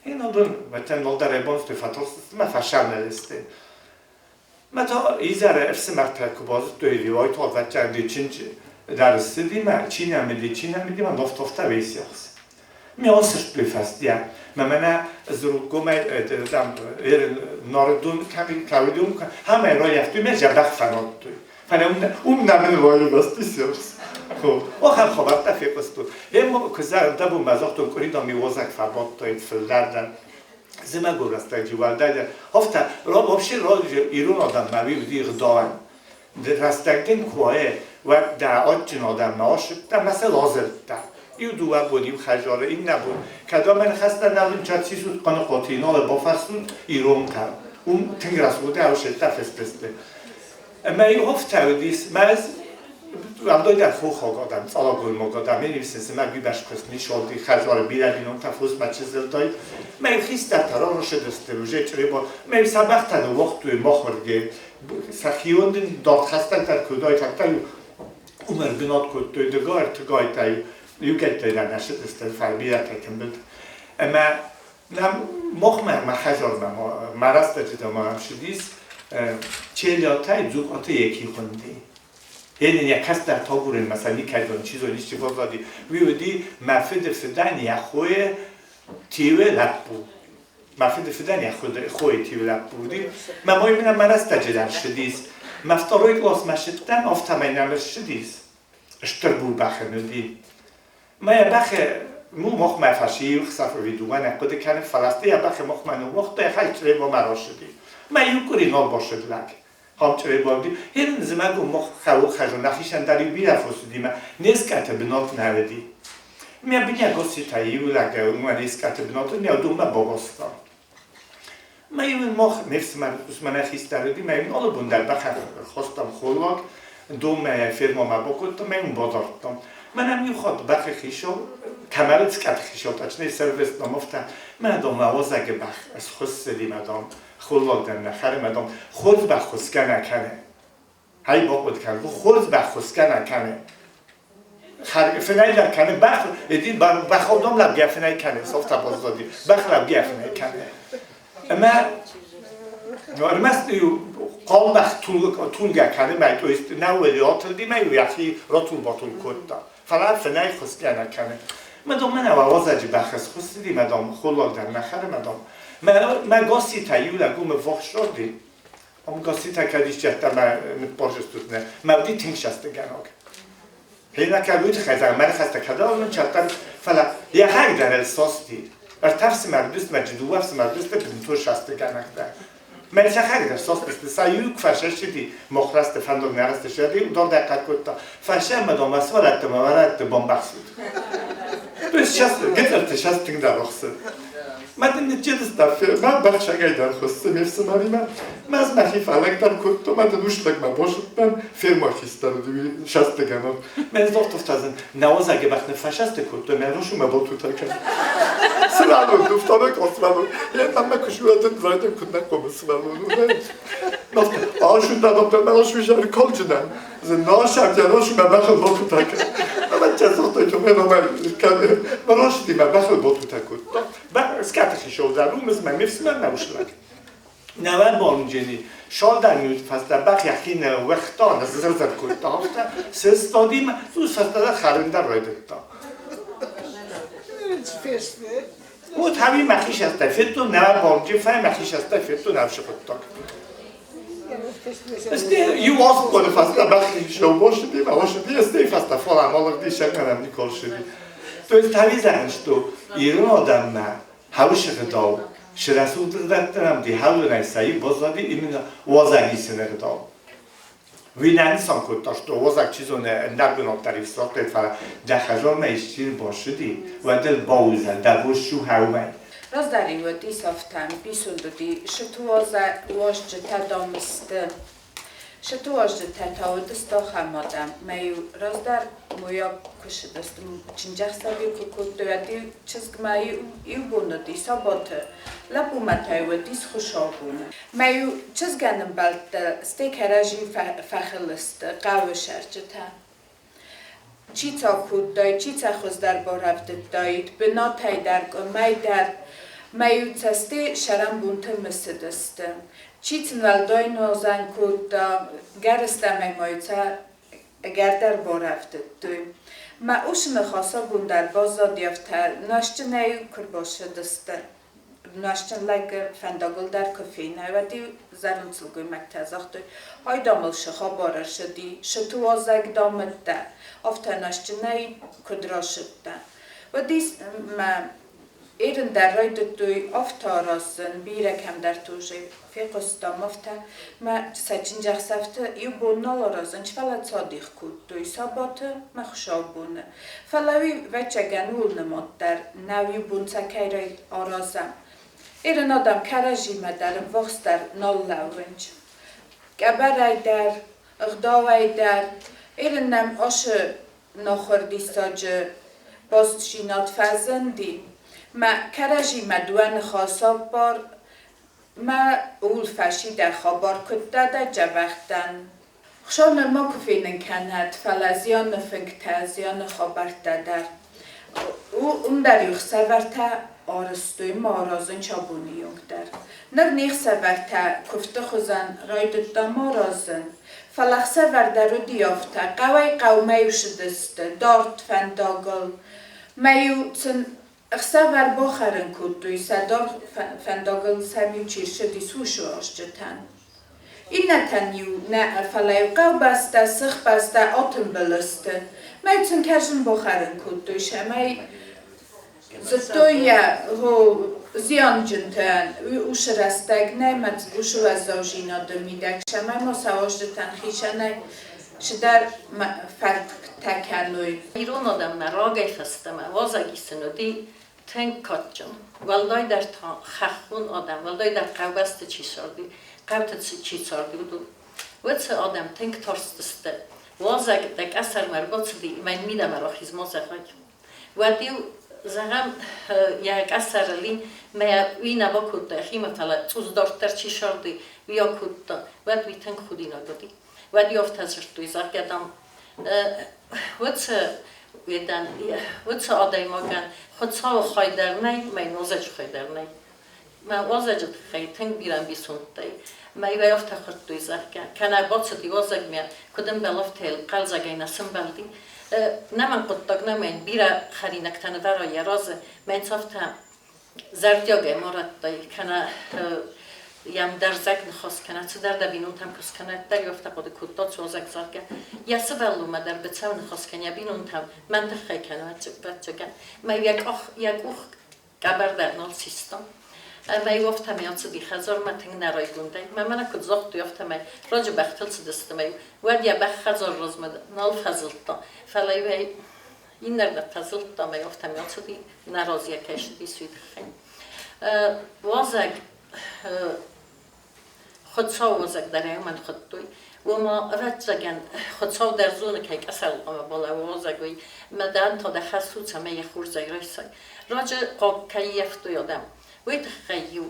این آدون وچم نالدر ابانس تو فتاس ما فشل نلسته ما تا ایزره افس مرتبه که باز تو ریوای تا وچم دی چنج درستی دی ما چی نمیدی چی نمیدی ما دافت دافته بیسیخس می آسش بفست ما منه زروگم دم ناردون کمی کاودون همه را یفتو می جبخ فنات توی فنه اون نمن وایل بستی سیرس خب آخر خبر تفیق استو هم کزر دبو مزاختون کنید می وزک فرمات تایید فلدردن Зымӕгон рӕстӕджы уӕлдайдӕр афтӕ вообще ирон адӕммӕ уый ӕгъдауӕн. Рӕстӕг дын куы уа, уӕд дӕ адджын адӕммӕ ассыдтӕ ӕмӕ сӕ лазырдта. Иу-дыууӕ бон иу хӕдзары, иннӕ бон. Кӕд ӕмӕ ныхӕстӕ нал ӕнцад сисут Хъаныхъуаты Иналы бафӕрсут ирон хъӕу. Уым тынг рӕсугъд ӕвсӕдтӕ фестысты. Ӕмӕ иу афтӕ уыдис, мӕ ӕз уӕлдайдӕр хохаг адӕм, цъалагоймаг адӕм, ме нифсин мӕ гуибӕскуыст хӕдзары бирӕ бинонтӕ фосмӕ чызылдай. Мӕ хистӕртӕ рарасыдысты уже чъреба, мӕ сӕ бӕхтӕ ныууагътой махуырге, сӕхион дын дард хӕстӕгдӕр куы уыдаид, уым ӕрбынат кодтой дыгай-ӕртыгайтӕ, иугӕйттӕй дӕр нӕ сыдысты, фӕлӕ бирӕтӕ тымбылт. Ӕмӕ нӕм махмӕ мӕ хӕдзармӕ мӕ рӕстӕджытӕ ма ссыдис Челиатӕй Дзукъаты Еки хуынди. Йе йӕ кӕстӕр тагурынмӕ сӕ никӕдон чи зоны исчи баззади. Уый уыди мӕ фыды фыдӕн йӕ хойы тиуы лӕппу. Мӕ фыды фыдӕн йӕ хойы тиуы лӕппу уыди. Мӕ мой мын мӕ рӕстӕджы дӕр ссыдис. Мӕ второй классмӕ ссыдтӕн, афтӕмӕй нӕм ссыдис. Стыр бур бӕхы уыди. Мӕ йӕ бӕхы ну мохмӕ фӕсиу хсӕвы дыууӕ нӕ хъуыды кӕны, фӕлӕ йӕ бӕхы мохмӕ ныууагъта, йӕ хай чъребомӕ рацыди. Мӕ иу къуыри нал басыд лӕг. Хам чъребо уыди. Херын зымӕгон мох хъӕуы хӕзон нӕхицӕн дӕр-иу бирӕ фос уыди мӕ не скъӕты бынат нӕ уыди. Мӕ бынӕ госситӕ иу лӕг уымӕ не скъӕты бынат уыд, мӕ уыдонмӕ бабаста. Мӕ иу мох ме фсымӕр усмӕ нӕ хистӕр уыди, мӕ йын алы бон дӕр бахостам холлаг, донмӕ фермӕмӕ бакодтам, мӕ йын бадардтам. Мӕнӕн иу хатт бӕхы хицау, Камалы скъӕты хицау, точнее сервис номовтӕ, мӕ дам мӕ уазӕгы бӕх схуыссыди, мӕ дам, холлаг дӕр нӕ хӕры, мӕ дам, хорз бӕх хуысгӕ нӕ кӕны. Хай бахъуыды кӕн, хорз бӕх хуысгӕ нӕ кӕны. Фынӕй дӕр кӕны, бӕх, един бӕхаудом лӕпгӕ фынӕй кӕны, софта баззади, бӕх лӕпгӕ фынӕй кӕны. Ӕмӕ ӕрмӕст иу хъал бӕх тулгӕ кӕны, мӕ то есть нӕ уӕле атылди, мӕ иу йӕхи ратул-батул кодта. Фӕлӕ фынӕй хуысгӕ нӕ кӕны. Мадам, мӕнӕ уазӕджы бӕх схуыссыди, мадам, холлаг дӕр нӕ хӕры, мадам. Мӕ госитӕ иу лӕг уым ӕввахс царди, Ам госитӕ кӕд исчӕттӕ мӕ ныппаржыстутнӕ, мӕ уыди тынг сӕстыгӕнаг. Хейнакӕ уый тыххӕй зӕгъ, мӕ ныхӕстӕ кӕд нын фӕлӕ йӕхӕг дӕр ӕлсости. Ӕртӕ фсымӕр дыстмӕ дыууӕ фсымӕр дысты бынтон сӕстыгӕнаг дӕр. Мӕ сӕхӕг дӕр состысты, сӕ иу куы фӕсӕссыди, мохрасты фӕндаг нӕ расты сӕди, уыдон дӕр хъӕр кодта. Фӕсӕ мӕ дон мӕ сывӕллӕтты мӕ вӕрӕтты бамбӕхсут. То есть сейчас гыццылты сейчас тынгдӕр ӕхсы. Мӕ дын ныччедыста, мӕ бӕхсӕгӕй дӕр хуыссы ме фсымӕримӕ. Мӕ ӕз мӕхи фӕлӕгдӕр кодтон, мӕ дын услӕгмӕ базыдтӕн, ферма хистӕр уыди сӕстыгӕнӕг. Мӕ зохтовтазын нӕуӕзӕгы бӕх ныффӕсӕсты кодтой, мӕ русумӕ ботутӕ кӕн. Сывӕллон дуфтанӕг освӕллон. Йе мӕ куы суӕдын зайдӕн куыд нӕ хъомы сывӕллон. Ашундадам мӕ ашуйжар колджинӕн. Наша, я нашу мӕ бӕхыл ботутӕ кӕн. Ӕмӕ загътой, мӕ рашди мӕ бӕхыл ботутӕ кодта. Скӕты хицау уым мӕ ме фсымӕр нӕ услаг. Нӕуӕг бонджени шалдан фӕстӕ бӕх йӕхи нӕ уӕгъта, ныззыр-зыр кодта, афтӕ сыстади мӕ фӕстӕдӕр хӕрын дӕр райдыдта. Вот хави мӕхи сӕстӕй федтон, нӕуӕг бонджи фӕй мӕхи сӕстӕй федтон ӕвшы хъуыддаг. Este иу азы фӕстӕ бӕхи сеубошыди, мӕошыди, este фӕстӕ фаламалыгъди, сӕгӕрӕм Николшыди. То есть тавизӕн, что ирон адӕммӕ хӕусы гъдау, срӕсугъддӕрдӕрӕм ди хӕуынӕй сӕйы баззади именно уазӕгисыны гъдау. Уый нӕ нысан кодта, что уазӕг чи зоны ӕндӕр бынат дӕр ифсардтай, фӕлӕ дӕ хӕдзармӕ исчи ӕрбацыди, уӕд ыл баудзӕн, дӕ бон ссу хӕумӕй. Раздӕр-иу уыди сӕфтӕн, ӕмбисонд уыди, сыты уазджытӕ, дам, сты. Сыты уазджытӕ та уыдысты ахӕм адӕм, мӕ-иу раздӕр мойаг куы ссыдысты, чындзӕхсӕв-иу куы кодтой, уӕд-иу чызгмӕ иу бон уыди, сабаты, лӕппумӕ та-иу уыдис хуыцаубоны. Мӕ-иу чызгӕн ӕмбӕлттӕ, стӕй кӕрӕдзи фӕхыл сты хъӕуы сӕрджытӕ. Чи цӕ кодтаид, чи цӕ хуыздӕр барӕвдыдтаид, бынатӕй дӕр, къуымӕй дӕр. Мӕ-иу цӕстӕй сӕрӕнбонты мысыдысты. Чи сын уӕлдай нуазӕн кодта, гӕрыстӕмӕй ма-иу цӕ ӕгӕрдӕр барӕвдыдтой. Мӕ усы ныхас абон дӕр баззади афтӕ, нуӕзтджынӕй куы рбацыдысты. Нуӕзтджын лӕг фӕндагыл дӕр куы фена, уӕд-иу зӕронд сылгоймӕгтӕ загътой, ай, дам, ыл цы хабар ӕрцыди, сыты уазӕг, дам, уыдтӕ, афтӕ нуӕзтджынӕй куыд рацыдтӕ. Уыдис мӕ Ерын дӕр райдыдтой афтӕ аразын, бирӕ кӕмдӕрты уже фехъуыстам афтӕ, мӕ сӕ чындзӕхсӕвты иу бон нал аразынц, фӕлӕ цадих кодтой сабаты мӕ хуыцаубоны. Фӕлӕ уый, ӕвӕццӕгӕн, ууыл нымад дӕр нӕу, иу бон сӕ кӕй аразӕм. Ирон адӕм кӕрӕдзимӕ дӕр ӕввахсдӕр нал лӕууынц. Къӕбӕрӕй дӕр, ӕгъдауӕй дӕр. Ирон нӕм ацы нахуыр диссаджы бастдзинад фӕзынди. Мӕ кӕрӕдзимӕ дыууӕ ныхасы аппар, мӕ ууыл фӕсидӕ хабар куыдтӕ дӕ дзӕбӕх дӕн. Хуыцау нӕ макуы фенын кӕнӕд, фӕлӕ зианы фынгтӕ, зианы хабӕрттӕ дӕр. Уым дӕр-иу хсӕвӕртӕ арӕзтой ма аразын абоны онг дӕр. Ныр не хсӕвӕртӕ куывты хуызӕн райдыдтам аразын, фӕлӕ хсӕвӕр дӕр уыди афтӕ, хъӕуӕй хъӕумӕ-иу цыдысты дард фӕндагыл. Мӕ-иу сын ӕхсӕвӕр бахӕрын кодтой, сӕ даргъ фӕндагыл сӕм-иу чи рцыдис, уыцы уазджытӕн. Иннӕтӕн-иу нӕ, фӕлӕ-иу хъӕубӕстӕ, сыхбӕстӕ атымбыл сты. Мӕ сын кӕрдзын бахӕрын кодтой, цӕмӕй зыдтой йӕ зианджынтӕн уыцы рӕстӕг нӕ мӕ уыцы уӕззаудзинады мидӕг, цӕмӕй ма сӕ уазджытӕн хицӕнӕй цыдӕр фӕрдтӕ кӕной. Ирон адӕммӕ рагӕй фӕстӕмӕ уазӕг исын уыди тынг кадджын. Уӕлдайдӕр та хӕххон адӕм, уӕлдайдӕр хъӕубӕсты чи царди, хъӕуты чи царди, уыдон. Уыцы адӕм тынг тарстысты. Уазӕг дӕ къӕсӕрмӕ ӕрбацыди ӕмӕ йын мидӕмӕ рахиз ма зӕгъай. Уӕд-иу, зӕгъӕм, йӕ къӕсӕрыл ин мӕ уый нӕ бакодта йӕхимӕ, фӕлӕ цъус дарддӕр чи сарди, уый акодта, уӕд уый тынг худинаг уыди. Уӕд-иу афтӕ дзырдтой, зӕгъгӕ, дам, уыцы адӕймагӕн Хуыцауы хай дӕр нӕй, мӕ нозӕджы хай дӕр нӕй. Мӕ уазӕджы тыххӕй тынг бирӕ ӕмбисондтӕй. Мӕ иуӕй афтӕ хуыдтой, зӕгъгӕ, кӕнӕ бацыди уазӕгмӕ, куыд ӕмбӕлы, афтӕ йыл хъӕлдзӕгӕй нӕ сӕмбӕлди. Нӕ мӕн хъуыддаг нӕ мӕн бирӕ хӕринӕгтӕ нывӕра йӕ разы, мӕн афтӕ зӕрдиагӕй ма радтай, кӕнӕ йӕм дӕрзӕг ныхас кӕнӕ цыдӕр дӕ бинонтӕм куы скӕна, ӕддӕр афтӕ хъуыды кодта уазӕг, зӕгъгӕ, йӕ сывӕллонмӕ дӕр быцӕу ныхас кӕн йӕ бинонтӕм, мӕн тыххӕй кӕны, ӕвӕццӕгӕн. Мӕ йӕ къух къӕбӕр дӕр нал систа. Ӕмӕ-иу афтӕмӕй ацыди хӕдзармӕ тынг нӕрайгондӕй. Мӕ мӕнӕ куыд загътой, афтӕмӕй раджы бӕхтыл цыдысты ӕмӕ-иу уӕд йӕ бӕх хӕдзары размӕ нал фӕзылдта, фӕлӕ-иу ӕй иннӕрдӕм фӕзылдта ӕмӕ афтӕмӕй ацыди, нӕ разыйӕ кӕй ссыдис, уый тыххӕй. Уазӕг Хуыцау уазӕг дӕр ӕй уымӕн хуыдтой. Уома, ӕвӕццӕгӕн, Хуыцау дӕр зоны, кӕй къӕсӕрыл хъуамӕ балӕууа уазӕг, уый. Мӕ дӕн та дӕ хӕс у, цӕмӕй йӕ хорзӕй райсай. Раджы хъаг кӕй ййӕфтой адӕм, уый тыххӕй-иу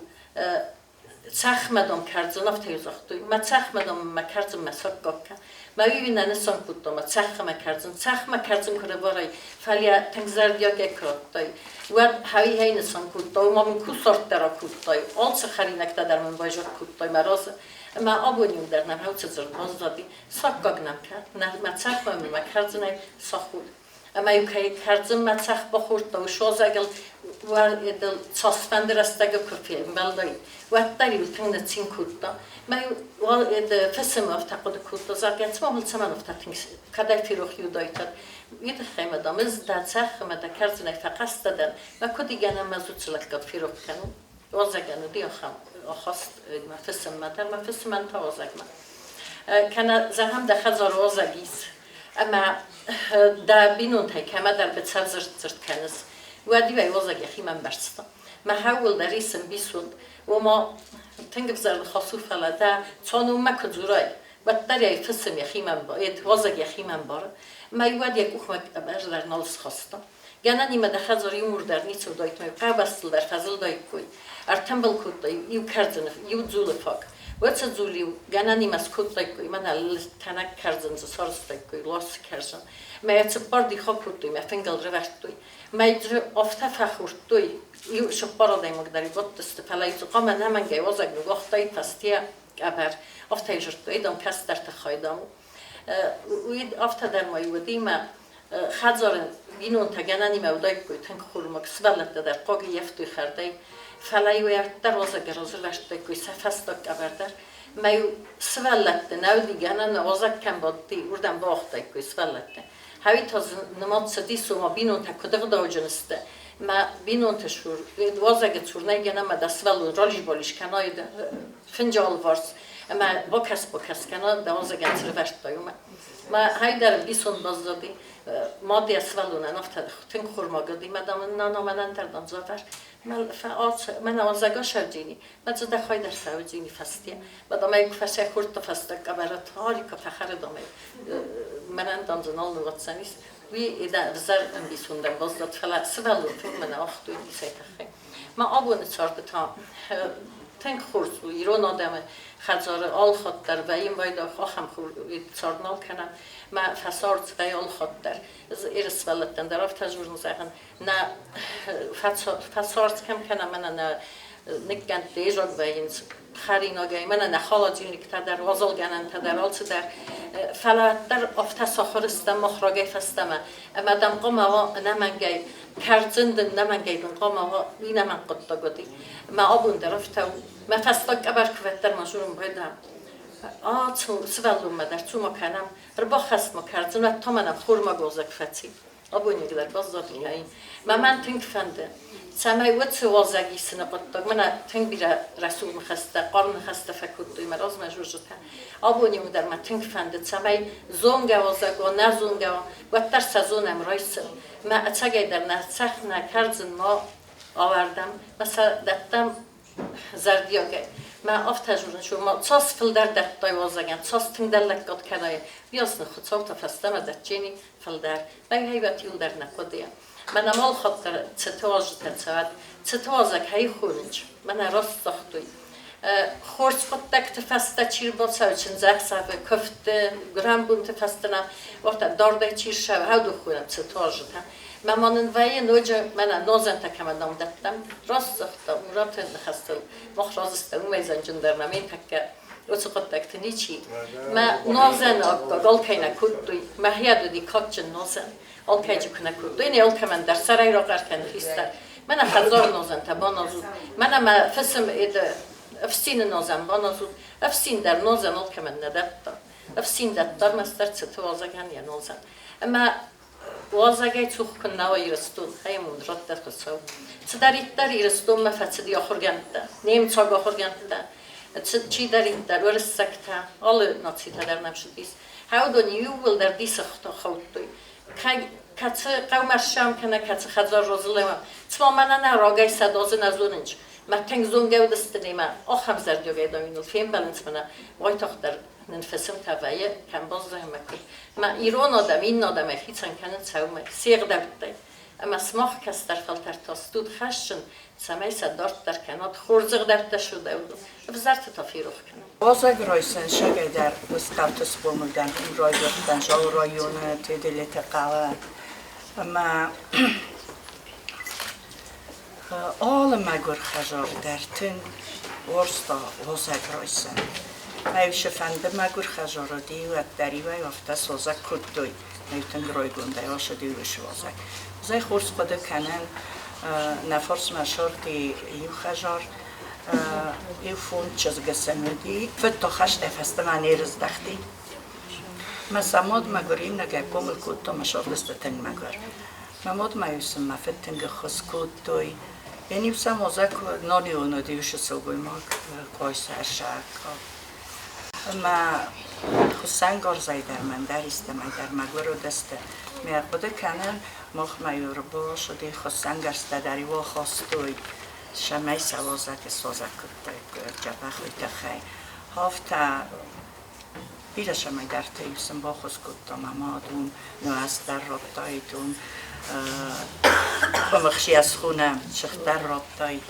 цӕхмӕ, дам, кӕрдзын афтӕ загътой, мӕ цӕхмӕ, дам, мӕ кӕрдзынмӕ саккаг кӕн. Мӕ уый нӕ нысан кодта, мӕ цӕхмӕ кӕрдзын, цӕхмӕ кӕрдзын куы рӕвӕрай, фӕлӕ тынг зӕрдиагӕй куы радтай, уӕд хӕуи нысан кодта, ома мын кусарт дӕр акодтай, алцы хӕринӕгтӕ дӕр мын байзаг кодтай мӕ разы. Ӕмӕ абон иу дӕр нӕм хӕуцы дзырд баззади, саккаг нӕм кӕн, мӕ цӕхмӕ мын мӕ кӕрдзынӕй сахуд. Ӕмӕ-иу кӕй кӕрдзынмӕ цӕхх бахордта, уый суазӕгыл уӕдыл цасфӕнды рӕстӕгы куы фембӕлдаид, уӕддӕр-иу тынг ныццин кодта. Мӕ-иу фысымы афтӕ хъуыды кодта, зӕгъгӕ, цыма мыл цӕмӕн афтӕ тынг кӕдӕй ферох уыдаид, уый тыххӕй мӕ, дам, ӕз дӕ цӕхх ӕмӕ дӕ кӕрдзынӕй фӕхъӕстӕ дӕн, мӕ куыд и гӕнӕн мӕ уыцы лӕггад ферох кӕнон. Уазӕгӕн уыди ахӕм ахаст мӕ фысыммӕ дӕр, мӕ фысымӕн та уазӕгмӕ. Кӕнӕ, зӕгъӕм, дӕ хӕдзары уазӕг ис, ӕмӕ дӕ бинонтӕй кӕмӕдӕр быцӕудзырд кӕныс, уӕд-иу ӕй уазӕг йӕхимӕ ӕмбӕрста. Мӕ хӕуылдӕр ис ӕмбисонд, ома тынг ӕвзӕр ныхас у, фӕлӕ дӕ цуанонмӕ куы дзурай, уӕддӕр ӕй фысым йӕхимӕ уазӕг йӕхимӕ ӕмбары. Мӕ уӕд йӕ къухмӕ ӕвзӕр нал схаста. Гӕнӕнимӕ дӕ хӕдзар иу мур дӕр ницы уыдаид, мӕ къабӕзтыл дӕр фӕзылдаиккой, ӕртымбыл кодтой иу кӕрдзыны, иу дзулы фаг. Уӕд сӕ дзул-иу гӕнӕнимӕ скодтаиккой, мӕнӕ тӕнӕг кӕрдзын дзы сарӕзтаиккой, ласы кӕрдзын. Мӕ йӕ цыппар дихы кодтой, мӕ фынгыл рывӕрдтой. Мӕ дзы афтӕ фӕхордтой, иу цыппар адӕймаг дӕр бадтысты, фӕлӕ иу дзы хъуамӕ ӕнӕмӕнгӕй уазӕг ныууагътаид фӕстейӕ къӕбӕр. Афтӕ дзырдтой, дам, кӕстӕрты хай, дам. Уый афтӕ дӕр ма уыди, мӕ хӕдзары бинонтӕ гӕнӕнимӕ уыдаиккой тынг хъуырмыг, сывӕллӕттӕ дӕр хъуаг ӕййӕфтой хӕрдӕй, фӕлӕ-иу ӕрддӕр уазӕг разылӕстаиккой сӕ фӕстаг къӕбӕр дӕр. Мӕ-иу сывӕллӕтты нӕ уыди гӕнӕн, уазӕг кӕм бадти, уырдӕм бауагътаиккой сывӕллӕтты. Хӕуи та дзы нымад цыдис, ома бинонтӕ куыд ӕгъдауджын сты. Мӕ бинонты цур, уазӕги цур нӕй гӕнӕн ма дӕ сывӕллон ралис-балис кӕнай фынджы алыварс ӕмӕ бакӕс-бакӕс кӕна, дӕ уазӕгӕн цы рывӕрдтай, уымӕ. Мӕ хай дӕр ӕмбисонд баззади. Мад йӕ сывӕллонӕн афтӕ тынг хормаг уыди, мӕ дам, нана мӕнӕн дӕр дам завӕр. Мӕнӕ уазӕг асӕрджини, мӕ дзы хай дӕр фӕуыдзини фӕсте. Мӕ дам ӕй куы фӕсӕхордта фӕстаг къӕбӕры тарика фӕхӕры дам ӕй. Мӕнӕн дам дзы нал ныууадздзӕнис. Уый ӕвзӕр ӕмбисондӕн баззад, фӕлӕ сывӕллон тынг мӕнӕ ахтой ницӕй тыххӕй. Мӕ абоны царды та тынг хорз у ирон адӕмы хӕдзары алхатт дӕр вӕййын байдах ахӕм цард нал кӕнӕм. Мӕ фӕцард вӕййы алхатт дӕр. Иры сывӕллӕттӕн дӕр афтӕ дзурын зӕгъын, нӕ фӕцард кӕм кӕнӕм, мӕнӕ нӕ ныккӕндты изаг вӕййынц хӕринагӕй, мӕнӕ нӕ холодильниктӕ дӕр, уазалгӕнӕнтӕ дӕр, алцыдӕр. Фӕлӕ уӕддӕр афтӕ сахуыр стӕм мах рагӕй фӕстӕмӕ. Ӕмӕ дам хъуамӕ уа ӕнӕмӕнгӕй кӕрдзын дын ӕнӕмӕнгӕй дын хъуамӕ уа, уый нӕмӕнг хъуыддаг уыди. Мӕ абон дӕр афтӕ у. Мӕ фӕстаг къӕбӕр куы уӕддӕр ма дзурын байдам. Ацу, сывӕллонмӕ дӕр цума кӕнӕм, ӕрбахӕсс ма кӕрдзын, уӕд та мӕнӕн хормагозӕг фӕци. Абони дӕр баззадни ӕй. Мӕ мӕн тынг фӕнды, цӕмӕй уыцы уазӕг исыны хъуыддаг мӕнӕ тынг бирӕ рӕсугъд ныхӕстӕ, хъарм ныхӕстӕ фӕкодтой мӕ размӕ журжытӕ. Абони дӕр мӕ тынг фӕнды, цӕмӕй зонгӕ уазӕг уа, нӕ зонгӕ уа, уӕддӕр сӕ зонӕм райсын. Мӕ ӕцӕгӕйдӕр нӕ цӕхх, нӕ кӕрдзын ма авӕрдӕм, мӕ сӕ дӕттӕм зӕрдиагӕй. Мӕ афтӕ дзурын, ома цас фылдӕр дӕттай уазӕгӕн, цас тынгдӕр лӕггад кӕнай, уыйас нын Хуыцау та фӕстӕмӕ дӕтджени фылдӕр. Мӕгӕйвӕт иуылдӕр нӕ хъуыдыйӕ. Мӕнӕ малхатт дӕр цыты уазджытӕ цӕуӕд, цыты уазӕг хӕй хонынч, мӕнӕ раст загътой. Хорз хъуыддӕгты фӕстӕ чи рбацӕуы чындзӕхсӕвы, куывдты, гуырӕнбонты фӕстӕ нӕм, уӕртӕ дардӕй чи ссӕуы, хӕуды хонӕм цыты уазджытӕ. Мӕ ма нын вӕййы ноджы мӕнӕ нозӕнтӕ кӕмӕн дам дӕттӕм, раст загъта Мураты ныхӕстыл, мах разы стӕм, уымӕй зӕнджындӕр нӕм тӕккӕ уыцы хъуыддӕгты ничи. Мӕ нозӕны аккаг алкӕй нӕ кодтой, мӕхиад уыди кадджын нозӕн, алкӕйджы куы нӕ кодтой, не алкӕмӕн дӕр сӕрӕй рахъӕр кӕны хистӕр. Мӕнӕ хӕдзары нозӕнтӕ баназут, мӕнӕ мӕ фысым ӕфсины нозӕн баназут, ӕфсин дӕр нозӕн алкӕмӕн нӕ дӕтта. Ӕфсин дӕтта ӕрмӕстдӕр цыты уазӕгӕн йӕ нозӕн. Ӕмӕ Уалдзӕгӕй цух куыннӕ уа Ирыстон, хӕмун радта Хуыцау. Цыдӕриддӕр Ирыстонмӕ фӕцыди ахуыргӕндтӕ, немыцаг ахуыргӕндтӕ, чидӕриддӕр уырыссӕгтӕ, алы нацитӕ дӕр нӕм цыдис. Уыдон иууылдӕр дисы хаудтой. Кӕцы хъӕумӕ ссӕуӕм кӕнӕ кӕцы хӕдзар разылӕуӕм, цыма мӕнӕ нӕ рагӕй сӕ дозы нӕ зонынц. Мӕ тынг зонгӕ уыдысты немӕ, ахӕм зӕрдиагӕй дам-иу фембӕлынц мӕнӕ уайтагъддӕр нын фысымтӕ вӕййы, кӕм баззайӕм ӕмӕ куыд. Мӕ ирон адӕм иннӕ адӕмӕй хицӕн кӕнынц сӕумӕ се гъдӕуттӕй. Ӕмӕ сымах кӕстӕр фӕлтӕртӕ стут хӕссын, цӕмӕй сӕ дарддӕр кӕнат, хорз ӕгъдӕуттӕ суыдаид, ӕвзӕрты та ферох кӕнын. Уазӕг райсӕн сагӕй дӕр Бестауты схъомыл дӕн, уым райгуырдтӕн Зауы районы Теделеты хъӕуы. Ӕмӕ алы мӕгуыр хӕдзар дӕр тынг уарзта уазӕг райсын. Ӕвшы фӕнды мӕгуыр хӕдзар уыди, уӕддӕр-иу ӕй афтӕ созӕг кодтой, ӕй тынг райгондӕй ацыди уыцы уазӕг. Ӕз ӕй хорз хъуыды кӕнын, нӕ фарсмӕ сырди иу хӕдзар, иу фонд чызгы сын уыди. Фыд та хӕстӕй фӕстӕмӕ не рыздӕхти. Мӕ сӕ мад мӕгуыр иунӕгӕй хъомыл кодта, мӕ сывӕллӕттӕ тынг мӕгуыр. Мӕ мадмӕ-иу сын мӕ фыд тынг ӕххуыс кодтой. Йӕн-иу сӕм уазӕг нонион уыди уыцы сылгоймаг Къойсӕсӕг. Ӕмӕ хуыссӕнгарзӕй дӕр мӕн дӕр истӕмӕй дӕр мӕгуыр уыдысты. Мӕ хъуыды кӕнын, махмӕ-иу ӕрбаласыди хуыссӕнгӕрзтӕ дӕр-иу ахастой, цӕмӕй сӕ уазӕг созӕг кодтой дзӕбӕх уый тыххӕй. Афтӕ бирӕ цӕмӕйдӕрты-иу сын баххуыс кодта мӕ мад уым, нуӕзт дӕр радтаид уым, къуымыхсийӕ схонӕм, сыгъд дӕр радтаид.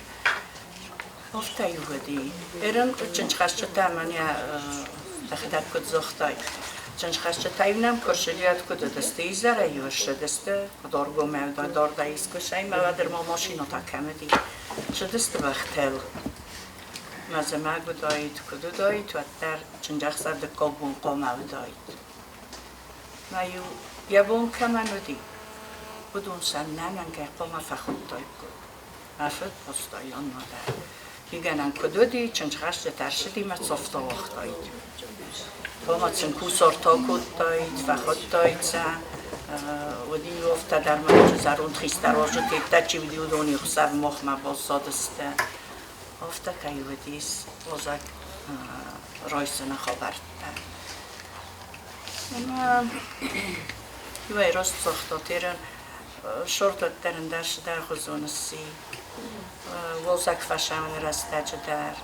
Афтӕ-иу уыди. Эрын чындзхӕсджытӕ мӕнӕ дӕхӕдӕг куыд загътай, чындзхӕсджытӕ-иу нӕм куы рцыди, куыд уыдысты, изӕрӕй-иу ссыдысты, доргомӕ дардӕй искуыцӕй, мӕ уӕддӕр ма машинӕтӕ кӕм уыди, цыдысты бӕхтыл. Мӕ зымӕг уыдаид, куыд уыдаид, уӕддӕр чындзӕхсӕв дыккаг бон хъуамӕ уыдаид. Мӕ-иу йӕ бон кӕмӕн уыди, уыдон сӕ нӕмӕнгӕй хъуамӕ фӕхуыдтаиккой. Мӕ фыд постоянно дӕр. Мигӕнӕн куыд уыди, чындзхӕсджытӕ ӕрцыди мӕ цофтӕ уагътаид. Хъуамӕ сын кусарт акодтаид, фӕхуыдтаид сӕ. Уыди афтӕ дӕр ма ноджы зӕронд хистӕр уазджытӕ чи уыди, уыдон ӕхсӕв махмӕ баззадысты. Афтӕ кӕй уыдис уазӕг райсыны хабӕрттӕ. Ӕмӕ иуӕй раст загъта Терен, сӕрдӕттӕ ӕндӕр цыдӕрхуызон сси. Уалдзӕг фӕсӕуыны рӕстӕджы дӕр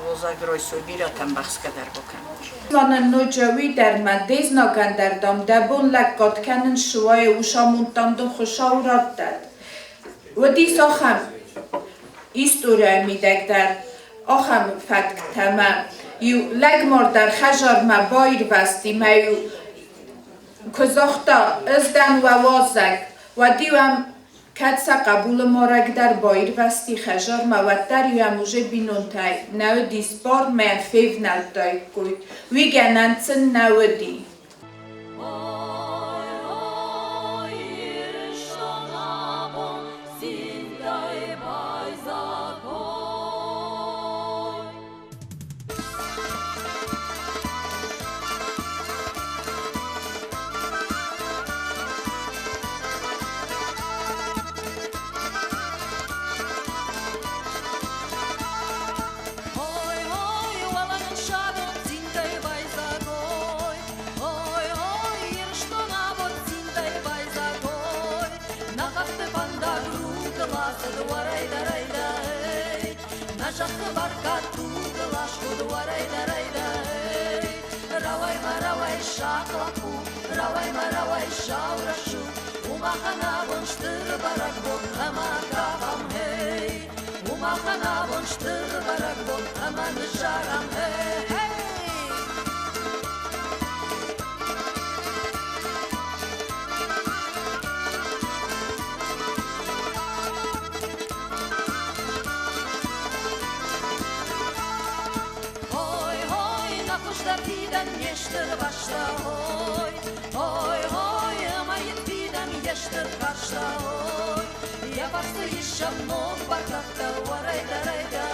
уалдзӕг райсой бирӕтӕм бӕхсгӕ дӕр бакӕнын. Манӕн ноджы уый дӕр мӕ де знагӕн дӕр, дам, дӕ бон лӕггад кӕнын суайы, ус амондтам дын Хуыцау раттӕд. Уыдис ахӕм историяйы мидӕг дӕр ахӕм фӕтктӕ мӕ иу лӕгмар дӕр хӕдзармӕ баирвӕзти мӕ-иу куы загъта, ӕз дӕн уӕ уазӕг, уӕд-иу ӕм кӕд сӕ хъӕбулы марӕг дӕр баирвӕзти хӕдзармӕ, уӕддӕр-иу ӕм уже бинонтӕй нӕ уыдис бар мӕ йӕм февнӕлдтаиккой. Уый гӕнӕн сын нӕ уыди. Ой, ой, Ирыстон абон цинтӕй байдзаг ой. Ой, ой, уӕлӕ нын сабон цинтӕй байдзаг ой. Ой, ой, Ирыстон абон цинтӕй байдзаг ой. Нӕ хӕхты фӕндаг рукъыл ацыд, уӕрӕйдӕ-рӕйдӕ, эй. Нӕ зӕххы бӕркад тугыл аскъуыд, уӕрӕйдӕ-рӕйдӕ, эй. Рауай ма, рауай, сахъ лӕппу, рауай ма, рауай, сау рӕсугъд. У махӕн абон стыр бӕрӕгбон ӕмӕ кафӕм, хей. У махӕн абон стыр бӕрӕгбон ӕмӕ ныззарӕм, хей, хей. Ой, ой, нӕ хуыздӕр фидӕн не стыр бӕстӕ, ой. Ой, ой, ӕмӕ йын фидӕм йе стыр хӕрзтӕ, ой. Йӕ фӕрцы исӕм ног бӕркӕдтӕ, уӕрӕйдӕ-рӕйдӕ,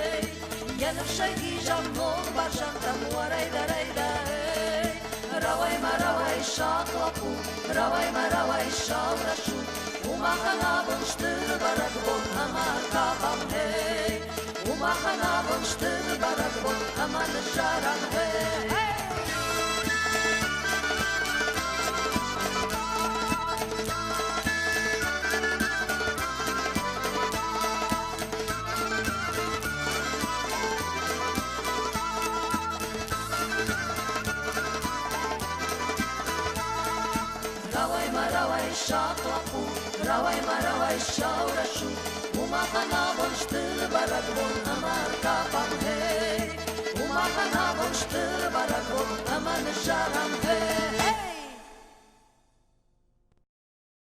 эй. Йӕ ныфсӕй хизӕм ног бӕрзӕндтӕм, уӕрӕйдӕ-рӕйдӕ, эй. Рауай ма, рауай, сахъ лӕппу, рауай ма, рауай, сау рӕсугъд. У махӕн абон стыр бӕрӕгбон ӕмӕ кафӕм, хей. У махӕн абон стыр бӕрӕгбон ӕмӕ ныззарӕм, хей, хей. Рауай ма, рауай, сахъ лӕппу, рауай ма, рауай, сау рӕсугъд. У махӕн абон стыр бӕрӕгбон ӕмӕ кафӕм, хей. У махӕн абон стыр бӕрӕгбон ӕмӕ ныззарӕм, хей, хей.